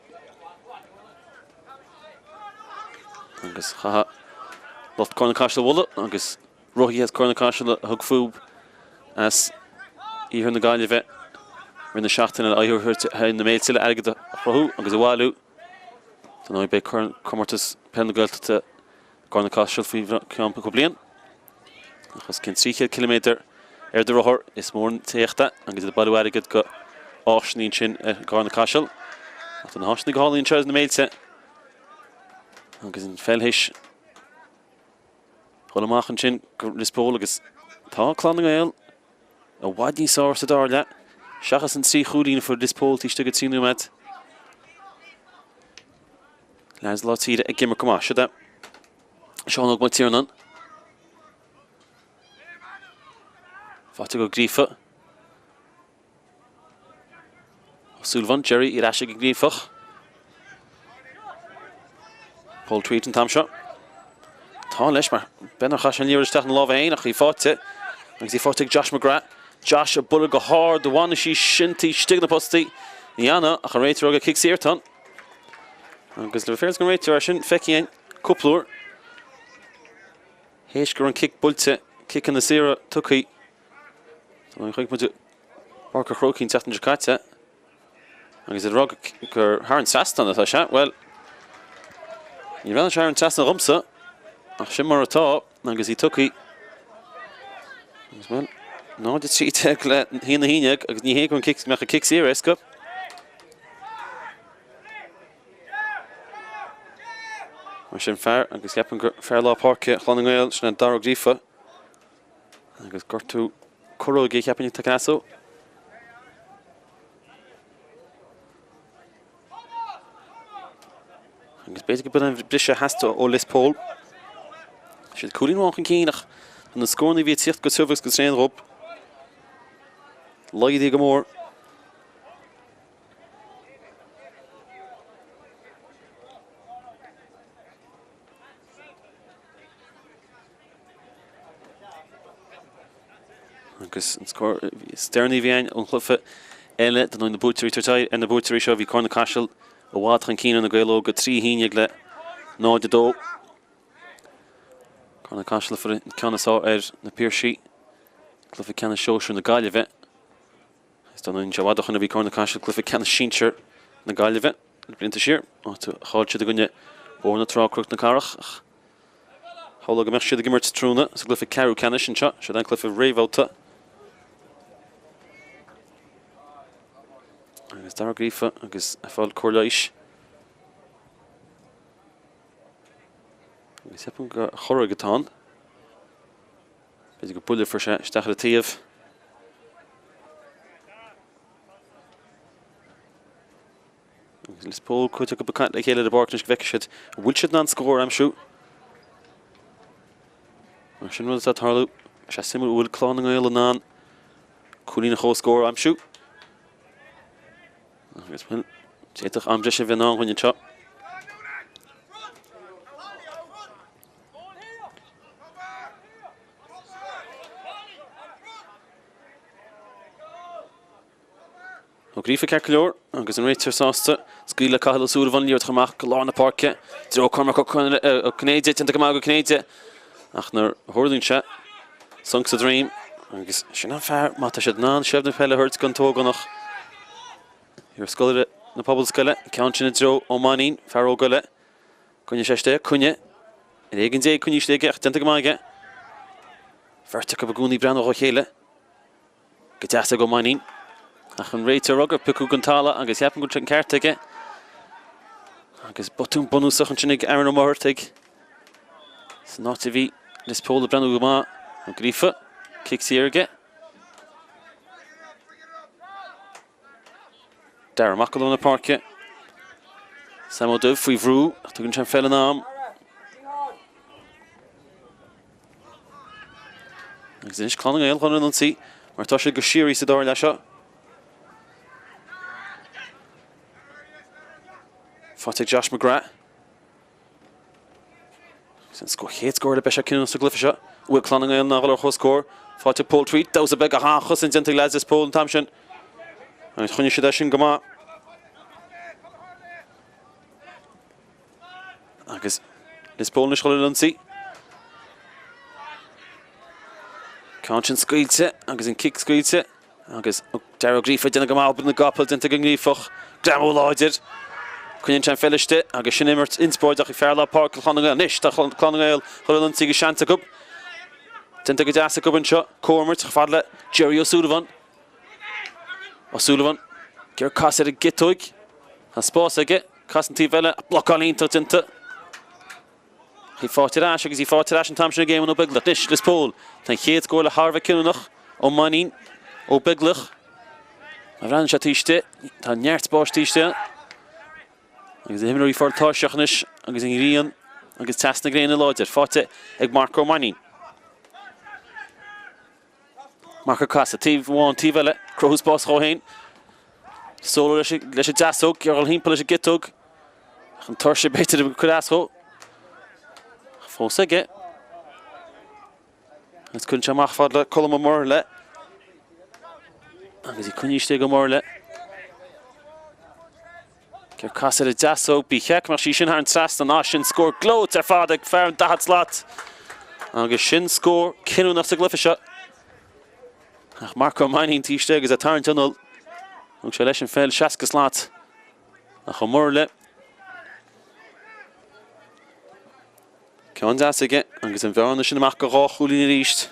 Agus chaithfeadh lucht Carna Caiseal a mholadh agus rothaithe as Carna Caiseal a thug fúthu as iarthar na Gaillimhe i rith na seachtaine le aghaidh a thabhairt ar na Méilte le airgead a chruthú agus a bhailiú. Dar ndóigh, beidh Comórtas Peile na Gaeltachta i gCarna Caiseal faoi cheann cúpla bliain. Ach os cionn 300 ciliméadar ar do rothar, is mór an t-éacht é agus iad ag bailiú airgid go áiseanna ansin i gCarna Caiseal. Ach tá na háiseanna go hálainn anseo ar na Méilte agus an pheil théis dhul amach ansin go Lios Póil agus tá Clann na nGael i bhfad níos fearr sa dara leath, seachas an 3 chúilín a fuair Lios Póil taobh istigh de 3 nóiméad. Leaids lár tíre ag imirt go maith. Siod é Seán Óg Mac Tiarnáin. Faighte ag Ó Gríofa. Ó Súilleabháin, Jerry ar ais ag an nGríofach. Paul Tweed an t-am seo. Tá leis mar b'fhéidir nár chaith sé an liathróid isteach ina lámha féin ach í faighte agus í faighte ag Josh McGrath. Josh ag bualadh go hard, an bhfanfaidh sí sin taobh istigh de na postaí. Ní fhanfaidh ach an réiteoir ag cic saor atá ann. Agus le bheith féaráilte don réiteoir é sin feicthe againn cúpla uair. Théis go raibh an cic buailte, ciceanna saora tugtha. Chonaic muid i bPáirc an Chrócaigh an tseachtain seo caite. Agus iad ag rá gur thar an trasnán atá sé, bhuel, ní bhreathnaíonn sé thar an trasnán dhomsa, ach sin mar atá agus í tugtha. Agus bhuel, 0-13 le 1-11 agus ní hé go mbeadh an cic saor éasca. Mar sin fear, agus ceapaim gur fear lár páirce Chlann na nGael, sin é Dara Ó Gríofa. Agus gortú corróige cheapfainn atá ag Ó. Agus b'fhéidir go b'in an briseadh a theastaigh ó Lios Póil. Siad cúilín amháin chun cinn ach na scóranna a bhí ag tíocht go tiubh agus go tréan dhób. Laghdaithe go mór. Agus an scór is deireanaí a bhí againn ón chluiche eile dar ndóigh na buaiteoirí tabhairt aghaidh ar na buaiteoirí seo bhí Corn na Caiseal i bhfad chun cinn ar na Gaeil Óga 3 1 le 0-2. Corn na Caiseal a fuair an ceann is fearr ar na Piarsaigh cluiche ceannais sóisir na Gaillimhe. Is dar ndóigh níl sé i bhfad ó shoin a bhí Corn na Caiseal cluiche ceannais sinsir na Gaillimhe na blianta siar, áit a chaill siad i gcoinne Bóthar na Trá Cnoc na Cathrach ach shamhlófá go mbeadh siad ag imirt tráthnóna sa gcluiche ceathrú ceannais anseo. Siod an cluiche réamhbhabhta. Agus Dara Ó Gríofa agus ag fáil cóir leighis. Agus ceapaim gur chorróig atá ann. B'fhéidir gur buille a fuair sé isteach ar an taobh. Agus Lios Póil cuid acu ag caint le chéile ar an bpáirc anois go bhfeicfidh siad an bhfuil siad in ann scór a aimsiú. Mar sin rud atá ag tarlú, sé suimiúil an bhfuil Clann na nGael in ann cúilín an chomhscóir a aimsiú. Agus bhuel, d'fhéadfadh am breise a bheith in ann dhúinn anseo. Ó Gríofa ceart go leor agus an réiteoir sásta scaoileadh le Cathal Ó Súilleabháin liathróid amach go lár na páirce i dtreo Cormac Ó Cinnéide déanta go maith ag Ó Cinnéide ach nuair a thuirlíonn sé sonc sa droim agus sin an fear má tá siad in ann seilbh na peile a thabhairt don t-ógánach iarscoláire na Pobalscoile ceann sin i dtreo Ó Mainnín fear óg eile Coinneoidh sé istigh, coinne. Ar éigean Dé coinnithe istigh aige ach déanta go maith aige. Beirt acu i gcónaí ag breathnú dá chéile. Go deas ag Ó Mainnín. Ach an réiteoir ag rá gur piocadh den talamh agus ceapaim go bhfuil sé an ceart aige. Agus botún bunúsach ansin ag Aaron Ó Muircheartaigh. San áit a bhí Lios Póil ag breathnú go maith. Ó Gríofa, cic saor aige. Dara amach go lár na páirce. Sam Ó Duibh faoi bhrú ach tugann sé an pheil in am. Agus anois Clann na nGael chun an ionsaí mar tá siad go síoraí sa dara leath seo. Faighte ag Josh McGrath. Sin an chéad scór eile beidh sé cinniúnach sa gcluiche seo. Bhfuil Clann na nGael in ann dul ar chomhscór. Faighte ag Paul Tweed. Damhsa beag ach an-chosaint déanta ag leaids Lios Póil an t-am sin. Agus choinnigh siad é sin go maith. Agus Lios Póil anois chun an ionsaí. Ceann sin scaoilte agus an cic scaoilte. Agus Dara Ó Gríofa ag déanamh go maith, obair na gcapall déanta ag an nGríofach. Greamú láidir. Coinníonn sé an pheil istigh agus sin imirt inspioráideach ag fear lár páirce Chlann na nGael. Anois tá Clann na nGael chun an ionsaí agus seans acu. Déanta go deas acu anseo. Comhimirt chomh fada le Jerry O'Sullivan. O'Sullivan ag iarraidh casadh ar an gciotóig. Tá spás aige. Cas an taobh eile. Blocáil iontach déanta. Í faighte ar ais agus í faighte ar ais an t-am sin ag Éamonn Ó Beaglaoich. Anois, Lios Póil. Tá an chéad scór le thar a bheith cinniúnach. Ó Mainnín. Ó Beaglaoich. Má bhreathnaíonn sé taobh istigh, tá neart spáis taobh istigh. Agus na himreoirí ag fáil tuirseach anois agus an ghrian agus teas na gréine láidir. Faighte ag Marc Ó Mainnín. Marc ag casadh, taobh amháin, taobh eile, cruthú spás dhó féin. Seoladh leis an deasóg, ag dul thimpeall leis an gciotóg. Ach an tuirse b'fhéidir ag cur as dhó. Fós aige. Agus cuireann sé amach fad le Colm Ó Murlaigh. Agus í coinnithe istigh ag Ó Murlaigh. Ag casadh ar an deasóg, ba cheart go mbeadh sí sin thar an trasnán. Á, sin scór gleoite ar fad ag fear an 40 slat. Agus sin scór cinniúnach sa gcluiche seo. Ach Marc Ó Mainnín taobh istigh agus é ag tarraingt anall. Thug sé leis an pheil 60 slat. Ach Ó Murlaigh. Ceann deas aige agus an bhearna sin amach go dhá chúilín arís.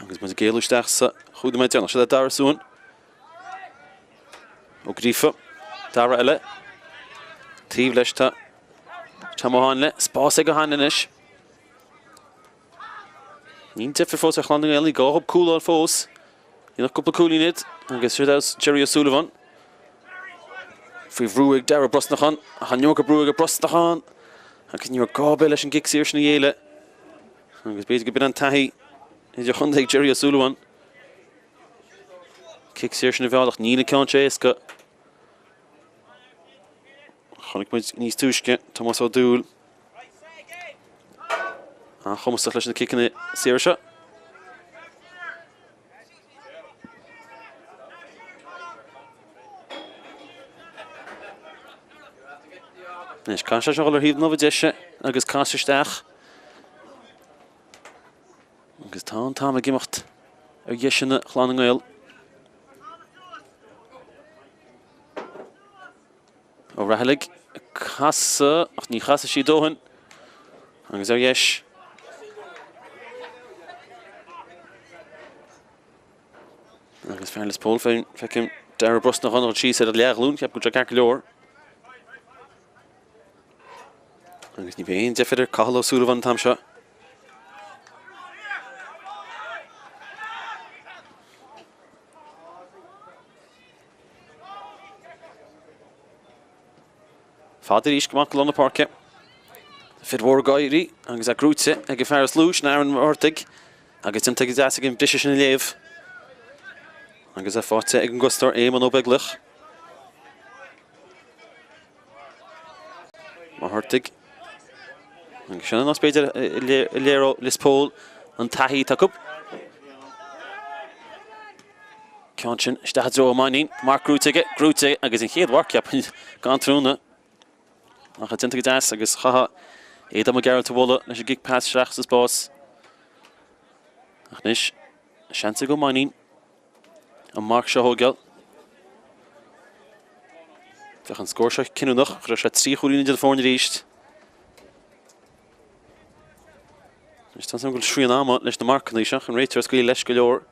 Agus muid ag éalú isteach sa chúig nóiméad deireanach. Seo le Dara Suan. Ó Gríofa. Dara eile. Taobh leis tá Tom Ó Háinle. Spás ag Ó Háinle anois. Níl deifir fós ar Chlann na nGael, ní gá dhóibh cúl a fháil fós. Níl ach cúpla cúilín iad agus siúd abhus Jerry O'Sullivan. Faoi bhrú ag Darragh Brosnachán, ach an iomarca brú ag Brosnachán agus ní raibh gá ar bith leis an gcic saor sin a ghéilleadh. Agus b'fhéidir go b'in an taithí idirchontae ag Jerry O'Sullivan. Cic saor sin a mhealladh, níl an ceann seo éasca. Chonaic muid níos túisce Tomás Ó Dúill an-chumasach leis na ciceanna saora seo. Anois caithfidh sé seo dhul ar thaobh na láimhe deise agus casadh isteach. Agus tá an t-am ag imeacht ar dheiseanna Chlann na nGael. Ó Raghallaigh ag casadh, ach ní chasfaidh sí dóthain. Agus ar dheis. Agus fear Lios Póil, feicim Darragh Brosnachán ag dul síos ar a leathghlúin, ceapaim go bhfuil sé ceart go leor. Agus ní bheidh aon deifir ar Cathal Ó Súilleabháin an t-am seo. Fada arís amach go lár na páirce. Fir mhóra ag éirí agus é gnóite ag an fear is lú, sin Aaron Ó Muircheartaigh, agus déanta go deas aige an briseadh sin a léamh. Agus é faighte ag an gcosantóir Éamonn Ó Beaglaoich. Ó Muircheartaigh. Agus sin an nós b'fhéidir a léireodh Lios Póil an taithí atá acu. Ceann sin isteach i dtreo Ó Mainnín. Marc gnóite aige, gnóite agus an chéad mharc, cheapfainn, gan trúna. Ach déanta go deas agus chaithfeá Aodán Mac Gearailt a mholadh leis an gcic pas isteach sa spás. Ach anois, seans ag Ó Mainnín an marc seo a thógáil. Bheadh an scór seo cinniúnach, chuirfeadh sé 3 chúilín idir na foirne arís. Anois tá a fhios agam go bhfuil srian ama leis na marcanna seo, an réiteoir ag scaoileadh leis go leor.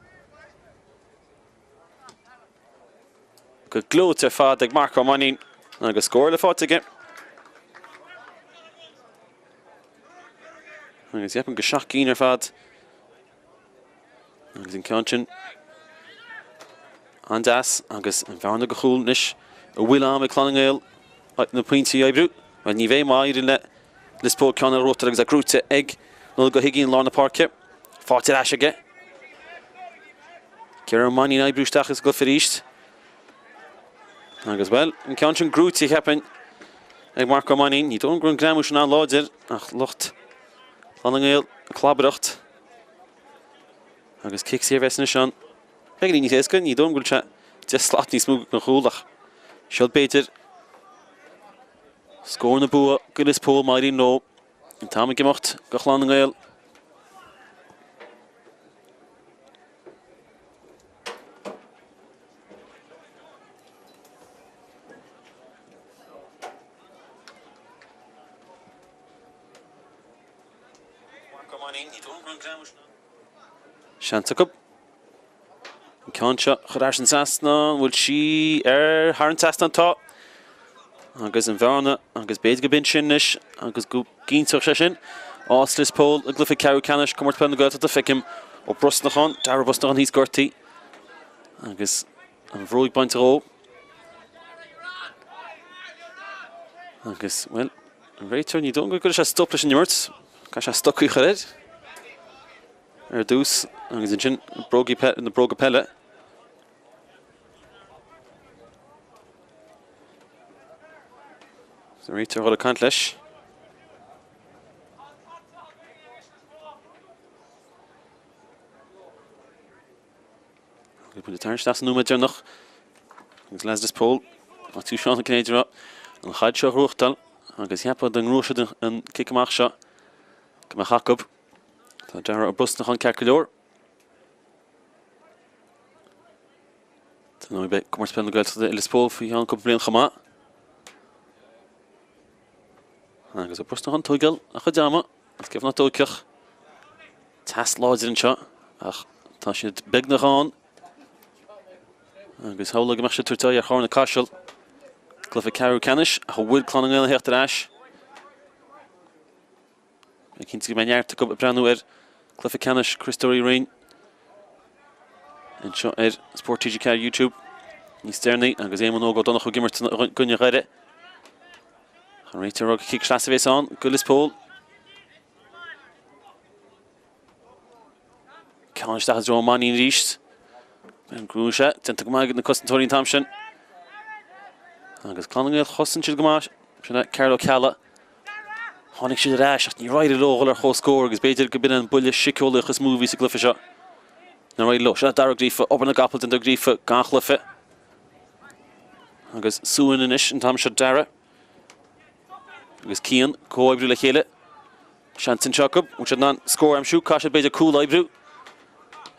Go gleoite ar fad ag Marc Ó Mainnín agus scór eile faighte aige. Agus cheapfainn go 7 gcinn ar fad. Agus an ceann sin an-deas agus an bhearna go chúl anois a bhfuil am ag Clann na nGael na pointí a oibriú. Bhuel ní bheidh má éiríonn le Lios Póil ceann eile a ghnóthachtáil agus é gnóite ag Nollaig Ó hUiginn lár na páirce. Faighte ar ais aige. Ciarán Ó Mainnín oibriú isteach sa gcluiche arís. Agus bhuel, an ceann sin gnóite cheapfainn ag Marc Ó Mainnín. Ní dóigh liom go raibh an greamú sin an-láidir ach lucht Chlann na nGael ag clabaireacht. Agus cic saor a bheas anois ann. Beagáinín níos éasca, ní dóigh liom go bhfuil sé 10 slat níos mó den chúl ach seo b'fhéidir scór na bua go Lios Póil má éiríonn leo. An t-am ag imeacht go Chlann na nGael. Seans acu. An ceann seo a chur thar an trasnán, an bhfuil sí ar thar an trasnán? Tá. Agus an bhearna, agus b'fhéidir go b'in sin anois, agus go gcinnteodh sé sin áit Lios Póil i gcluiche ceathrú ceannais Comórtas Peile na Gaeltachta. Feicim Ó Brosnacháin, Darragh Brosnachán thíos gortaithe agus an bhróig bainte dhó. Agus, bhuel, an réiteoir, ní dóigh liom go gcuirfidh sé stop leis an imirt. Caithfidh sé stocaí a chur air ar dtús agus ansin brógaí na bróga peile. An réiteoir ag dul ag caint leis. Agus muid ag tarraingt isteach sa nóiméad deireanach agus leaids Lios Póil, Maitiú Seán Ó Cinnéide an chaid seo a ghnóthachtáil agus cheapfá dá ngnóthódh siad an cic amach seo go mbeadh acu. Tá Dara Ó Brosnacháin ceart go leor. Tá nó beidh Comórtas Peile na Gaeltachta i Lios Póil faoi cheann cúpla bliain chomh maith. Agus Ó Brosnacháin ag tógáil a chuid ama agus cé nach dtóigfeadh teas láidir anseo ach tá siad beagnach ann agus shamhlaigh go mbeadh siad ag tabhairt aghaidh ar Charna Caiseal cluiche ceathrú ceannais ach an bhfuil Clann na nGael ag theacht ar ais. Beidh cinnte go mbeidh neart acu ag breathnú ar cluiche ceannais Criostóir Uí Rinn anseo ar Spórt TG4 YouTube níos deireanaí agus Éamonn Óg Ó Donnchú ag imirt i gcoinne Dhoire. An réiteoir ag rá gur cic sleasa a bhéas ann go Lios Póil. Ceann isteach i dtreo Ó Mainnín arís. An gnó sé, déanta go maith ag na cosantóirí an t-am sin. Agus Clann na nGael chosain siad go maith. Sin é Cearbhall Ó Ceallaigh. Tháinig siad ar ais ach níor éirigh leo dhul ar chomhscór agus b'fhéidir go b'in an buille síceolaíoch is mó a bhí sa gcluiche seo. Nár éirigh leo. Sin é Dara Ó Gríofa, obair na gcapall déanta ag Ó Gríofa gan chluiche. Agus suan anois an t-am seo Dara agus Cian comhoibriú le chéile. Seans anseo acu, bhfuil siad in ann scór a aimsiú, caithfidh siad b'fhéidir cúl a oibriú.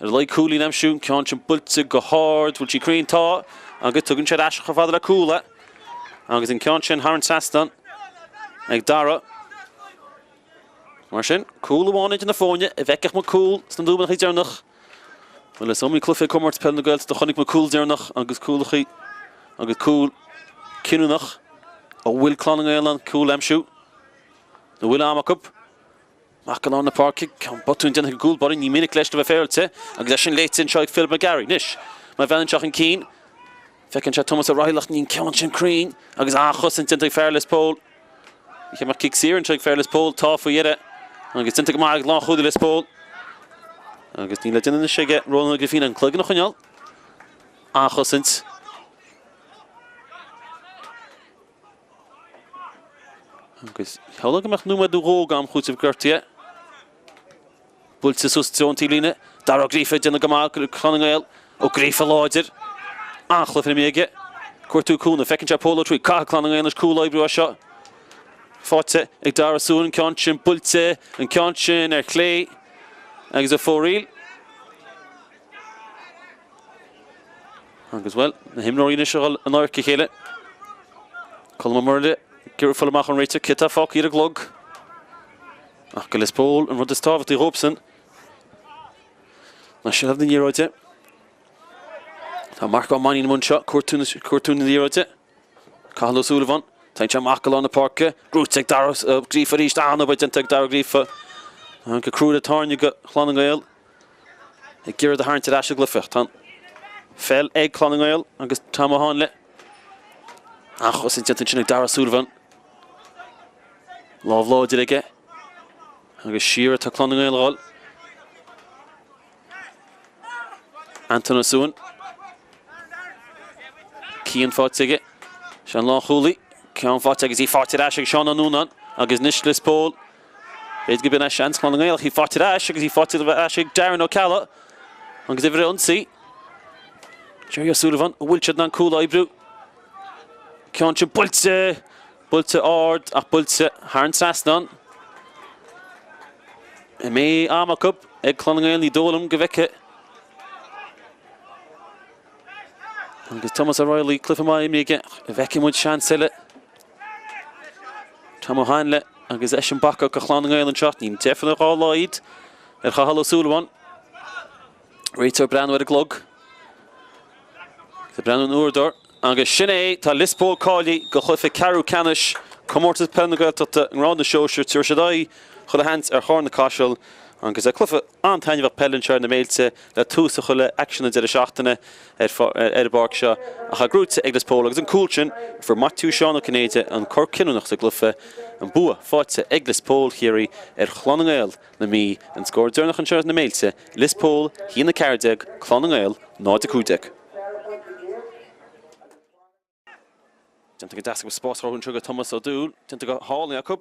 Ar a laghad cúilín a aimsiú, an ceann sin buailte go hard, bhfuil sí cruinn? Tá, agus tugann sé ar ais chomh fada le cúl é. Agus an ceann sin thar an trasnán ag Dara. Mar sin, cúl amháin idir na foirne, an bhfeicfeadh muid cúl sna nóiméadacha deireanach. Bhuel, is iomaí cluiche ag Comórtas Peile na Gaeltachta a chonaic muid cúl deireanach agus cúlachaí agus cúl cinniúnach. An bhfuil Clann na Ngael in ann cúl a aimsiú? An bhfuil am acu? Amach go lár na páirce, ceann botún déanta ag an gcúl báire, ní minic leis le bheith féaráilte agus é sin léite anseo ag Philip McGarry. Anois, má bhreathnaíonn sé chun cinn, feiceann sé Tomás Ó Raghallaigh, ní an ceann sin cruinn agus an-chosaint déanta ag fear Lios Póil. Ní cheap mé cic saor anseo ag fear Lios Póil, tá faoi dheireadh agus déanta go maith ag lánchúlaí Lios Póil. Agus níl le déanamh anois aige Rónán Ó Grifín an cloigeann a choinneáil. An-chosaint. Agus shamhlóinn go mbeadh nóiméad nó dhó d'am chúitimh gortaithe. Buailte suas i dtreo an taobhlíne. Dara Ó Gríofa ag déanamh go maith do Chlann na nGael. Ó Gríofa láidir. An-chluiche imeartha aige. Cuartú cúnamh. Feiceann sé Pól Ó Tuathaigh. Caithfidh Clann na nGael anois cúl a oibriú as seo. Faighte ag Dara Suan. An ceann sin buailte. An ceann sin ar chlé. Agus ag fóraoil. Agus, bhuel, na himreoirí anois a dhul in adharca a chéile. Colm Ó Murlaigh ag iarraidh fáil amach ón réiteoir céard atá fágtha ar an gclog. Ach go Lios Póil, an rud is tábhachtaí dhóibhsean ná seilbh na liathróide. Tá Marc Ó Mainnín i mbun seo, cuartú na liathróide. Cathal Ó Súilleabháin, Téann sé amach go lár na páirce, gnóite ag Dara Ó Gríofa arís, an-obair déanta ag Dara Ó Gríofa. Go crua le tairne go Chlann na nGael ag iarraidh a tharraingt ar ais sa gcluiche. Tá an pheil ag Clann na nGael agus Tom Ó Háinle. An-chosaint déanta ansin ag Dara Ó Súilleabháin. Lámh láidir aige agus siar atá Clann na nGael a dhul. Anton Ó Suain. Cian faighte aige. Sé an lánchúlaí. Ceann faighte agus í faighte ar ais ag Seán Ó Núnáin. Agus anois Lios Póil. B'fhéidir go b'in é seans Chlann na nGael ach í faighte ar ais agus í faighte ar ais ag Darren Ó Ceallaigh. Agus uimhir a ionsaí. Jerry O'Sullivan, an bhfuil siad in ann cúl a oibriú? Ceann sin buailte! Buailte ard ach buailte thar an trasnán. An mbeidh am acu ag Clann na nGael, ní dóigh liom go bhfeicfidh. Agus Thomas O'Reilly, cluiche maith imeartha aige, an bhfeicfidh muid seans eile. Tom Ó hAinle agus eisean bacach do Chlann na nGael anseo. Ní deifir dá laghad ar Chathal Ó Súilleabháin. Réiteoir breathnú ar an gclog. Ag breathnú an uaireadóir. Agus sin é, tá Lios Póil cáilithe go chluiche ceathrú ceannais Comórtas Peile na Gaeltachta i ngrád na sóisear. Tabharfaidh siad aghaidh chuile sheans ar Charna Caiseal agus cluiche an-taitneamhach peile anseo ar na Méilte le tús a chur le aicsean an deireadh seachtaine ar an bpáirc seo ach é gnóite ag Lios Póil agus an cúl sin fuair Maitiú Seán Ó Cinnéide an cor cinniúnach sa gcluiche, an bua faighte ag Lios Póil Chiarraí ar Chlann na nGael na Mí. An scór deireanach anseo ar na Méilte, Lios Póil 1-14, Clann na nGael 0-15. Déanta go deas acu spás a chruthú anseo do Thomas Ó Dúill. Déanta go hálainn acu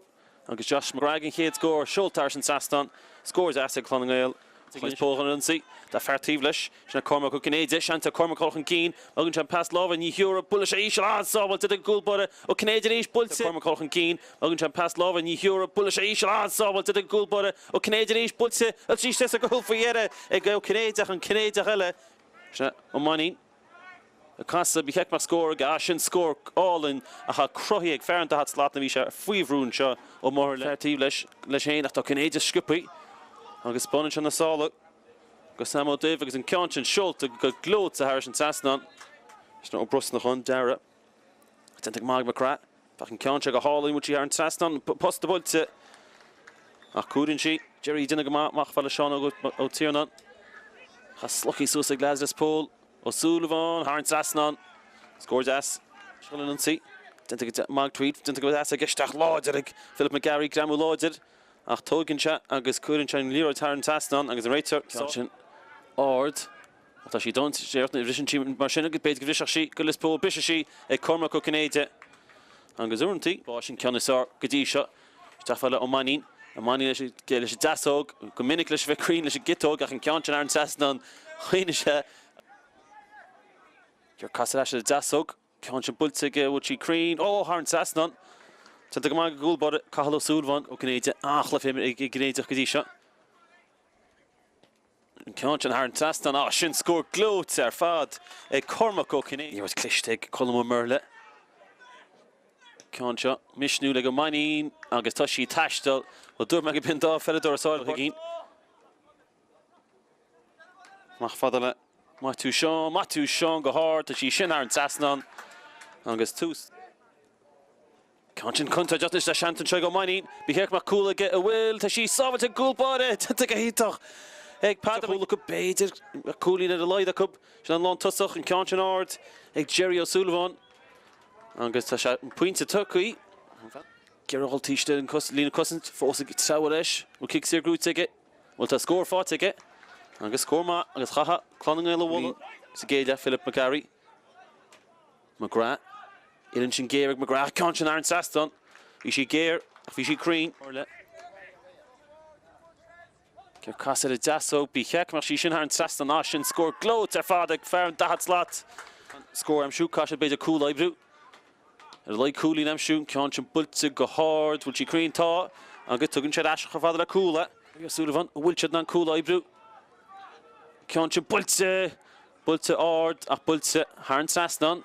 agus Josh McGrath an chéad scór seolta thar an trasnán. Scór deas ag Clann na nGael. Lios Póil chun an ionsaí. Tá fear taobh leis. Sin é Cormac Ó Cinnéide. Seans ag Cormac dul chun cinn. Má thugann sé an pas láimhe ní thiúrfaidh. Buaileann sé íseal. An-sábháilte ag an gcúl báire. Ó Cinnéide arís. Buailte. Cormac dul chun cinn. Má thugann sé an pas láimhe ní thiúrfaidh. Buaileann sé íseal. An-sábháilte ag an gcúl báire. Ó Cinnéide arís. Buailte. Arís sa gcúl faoi dheireadh ag Ó Cinnéide ach an Cinnéideach eile. Sin é Ó Mainnín. Ag casadh, ba cheart go mbeadh scór aige. Ah, sin scór álainn atá cruthaithe ag fear an 40 slat nó bhí sé faoi bhrú anseo Ó Murchú. Fear taobh leis, leis féin ach tá Cinnéide sciobtha agus baineann sé na sála go Sam Ó Duibh agus an ceann sin seolta go gleoite thar an trasnán. Sin Ó Brosnacháin, Dara. Déanta go maith ag McGrath. Bheadh an ceann seo go hálainn, bhfuil sí thar an trasnán, posta buailte ach cuireann sí Jerry ag déanamh go maith amach fad le Seán Óg Ó Tiarnáin. Tá slogtha suas ag leaids Lios Póil. Ó Súilleabháin thar an trasnán. Scór deas. Seo an ionsaí. Déanta go maith Tweed, déanta go deas aige isteach láidir ag Philip McGarry, greamú láidir ach tóigeann sé agus cuireann sé an liathróid thar an trasnán agus an réiteoir ceann sin ard. Ach tá sí dainséarach nuair a bhriseann sí mar sin agus b'fhéidir go bhrisfeadh sí go Lios Póil. Briseann sí ag Cormac Ó Cinnéide agus uaireanta b'é sin ceann is fearr go dtí seo. Isteach fad le Ó Mainnín. Ó Mainnín leis an deasóg. Go minic leis a bheith cruinn leis an gciotóg ach an ceann sin thar an trasnán choinnigh sé. Gur casadh ar ais ar an deasóg. Ceann sin buailte aige, bhfuil sí cruinn? Ó, thar an trasnán! Déanta go maith ag an gcúl báire, Cathal Ó Súilleabháin. Ó Cinnéide, an-chluiche ag an gCinnéideach go dtí seo. An ceann sin thar an trasnán, á sin scór gleoite ar fad ag Cormac Ó Cinnéide. Liathróid cliste ag Colm Ó Murlaigh. Ceann seo misniúil ag Ó Mainnín agus tá sí ag taisteal. Bhuel dúirt mé go b'in dá pheileadóir is áil chuig Amach fada le Maitiú Seán, Maitiú Seán go hard, tá sí sin thar an trasnán agus tús. Ceann sin contúirteach anois tá seans anseo ag Ó Mainnín. Ba cheart go mbeadh cúl aige an bhfuil. Tá sí sábháilte ag cúl báire. Déanta go hiontach ag Peadar. Cúl acu b'fhéidir. Cúilín ar a laghad acu. Sin an lántosach. An ceann sin ard ag Jerry Ó Súilleabháin. Agus tá sé an pointe tugtha. Gearradh taobh istigh den líne cosaint. Fós ag treabhadh leis. Bhfuil cic saor gnóite aige? Bhuel tá scór faighte aige. Agus scór maith agus chaithfeadh Clann na nGael a mholadh sa gcéad leath Philip McGarry. McGrath. Uillinn sin géar ag McGrath. Ceann sin thar an trasnán. Bhí sí géar ach bhí sí cruinn. Gur casadh ar an deasóg. Ba cheart go mbeadh sí sin thar an trasnán. Ah, sin scór gleoite ar fad ag fear an 40 slat. Scór a aimsiú. Caithfidh siad b'fhéidir cúl a oibriú. Ar a laghad cúilín a aimsiú. Ceann sin buailte go hard. Bhfuil sí cruinn? Tá. Agus tugann sé ar ais chomh fada le cúl é. Ó Súilleabháin. An bhfuil siad in ann cúl a oibriú? Ceann sin buailte. Buailte ard ach buailte thar an trasnán.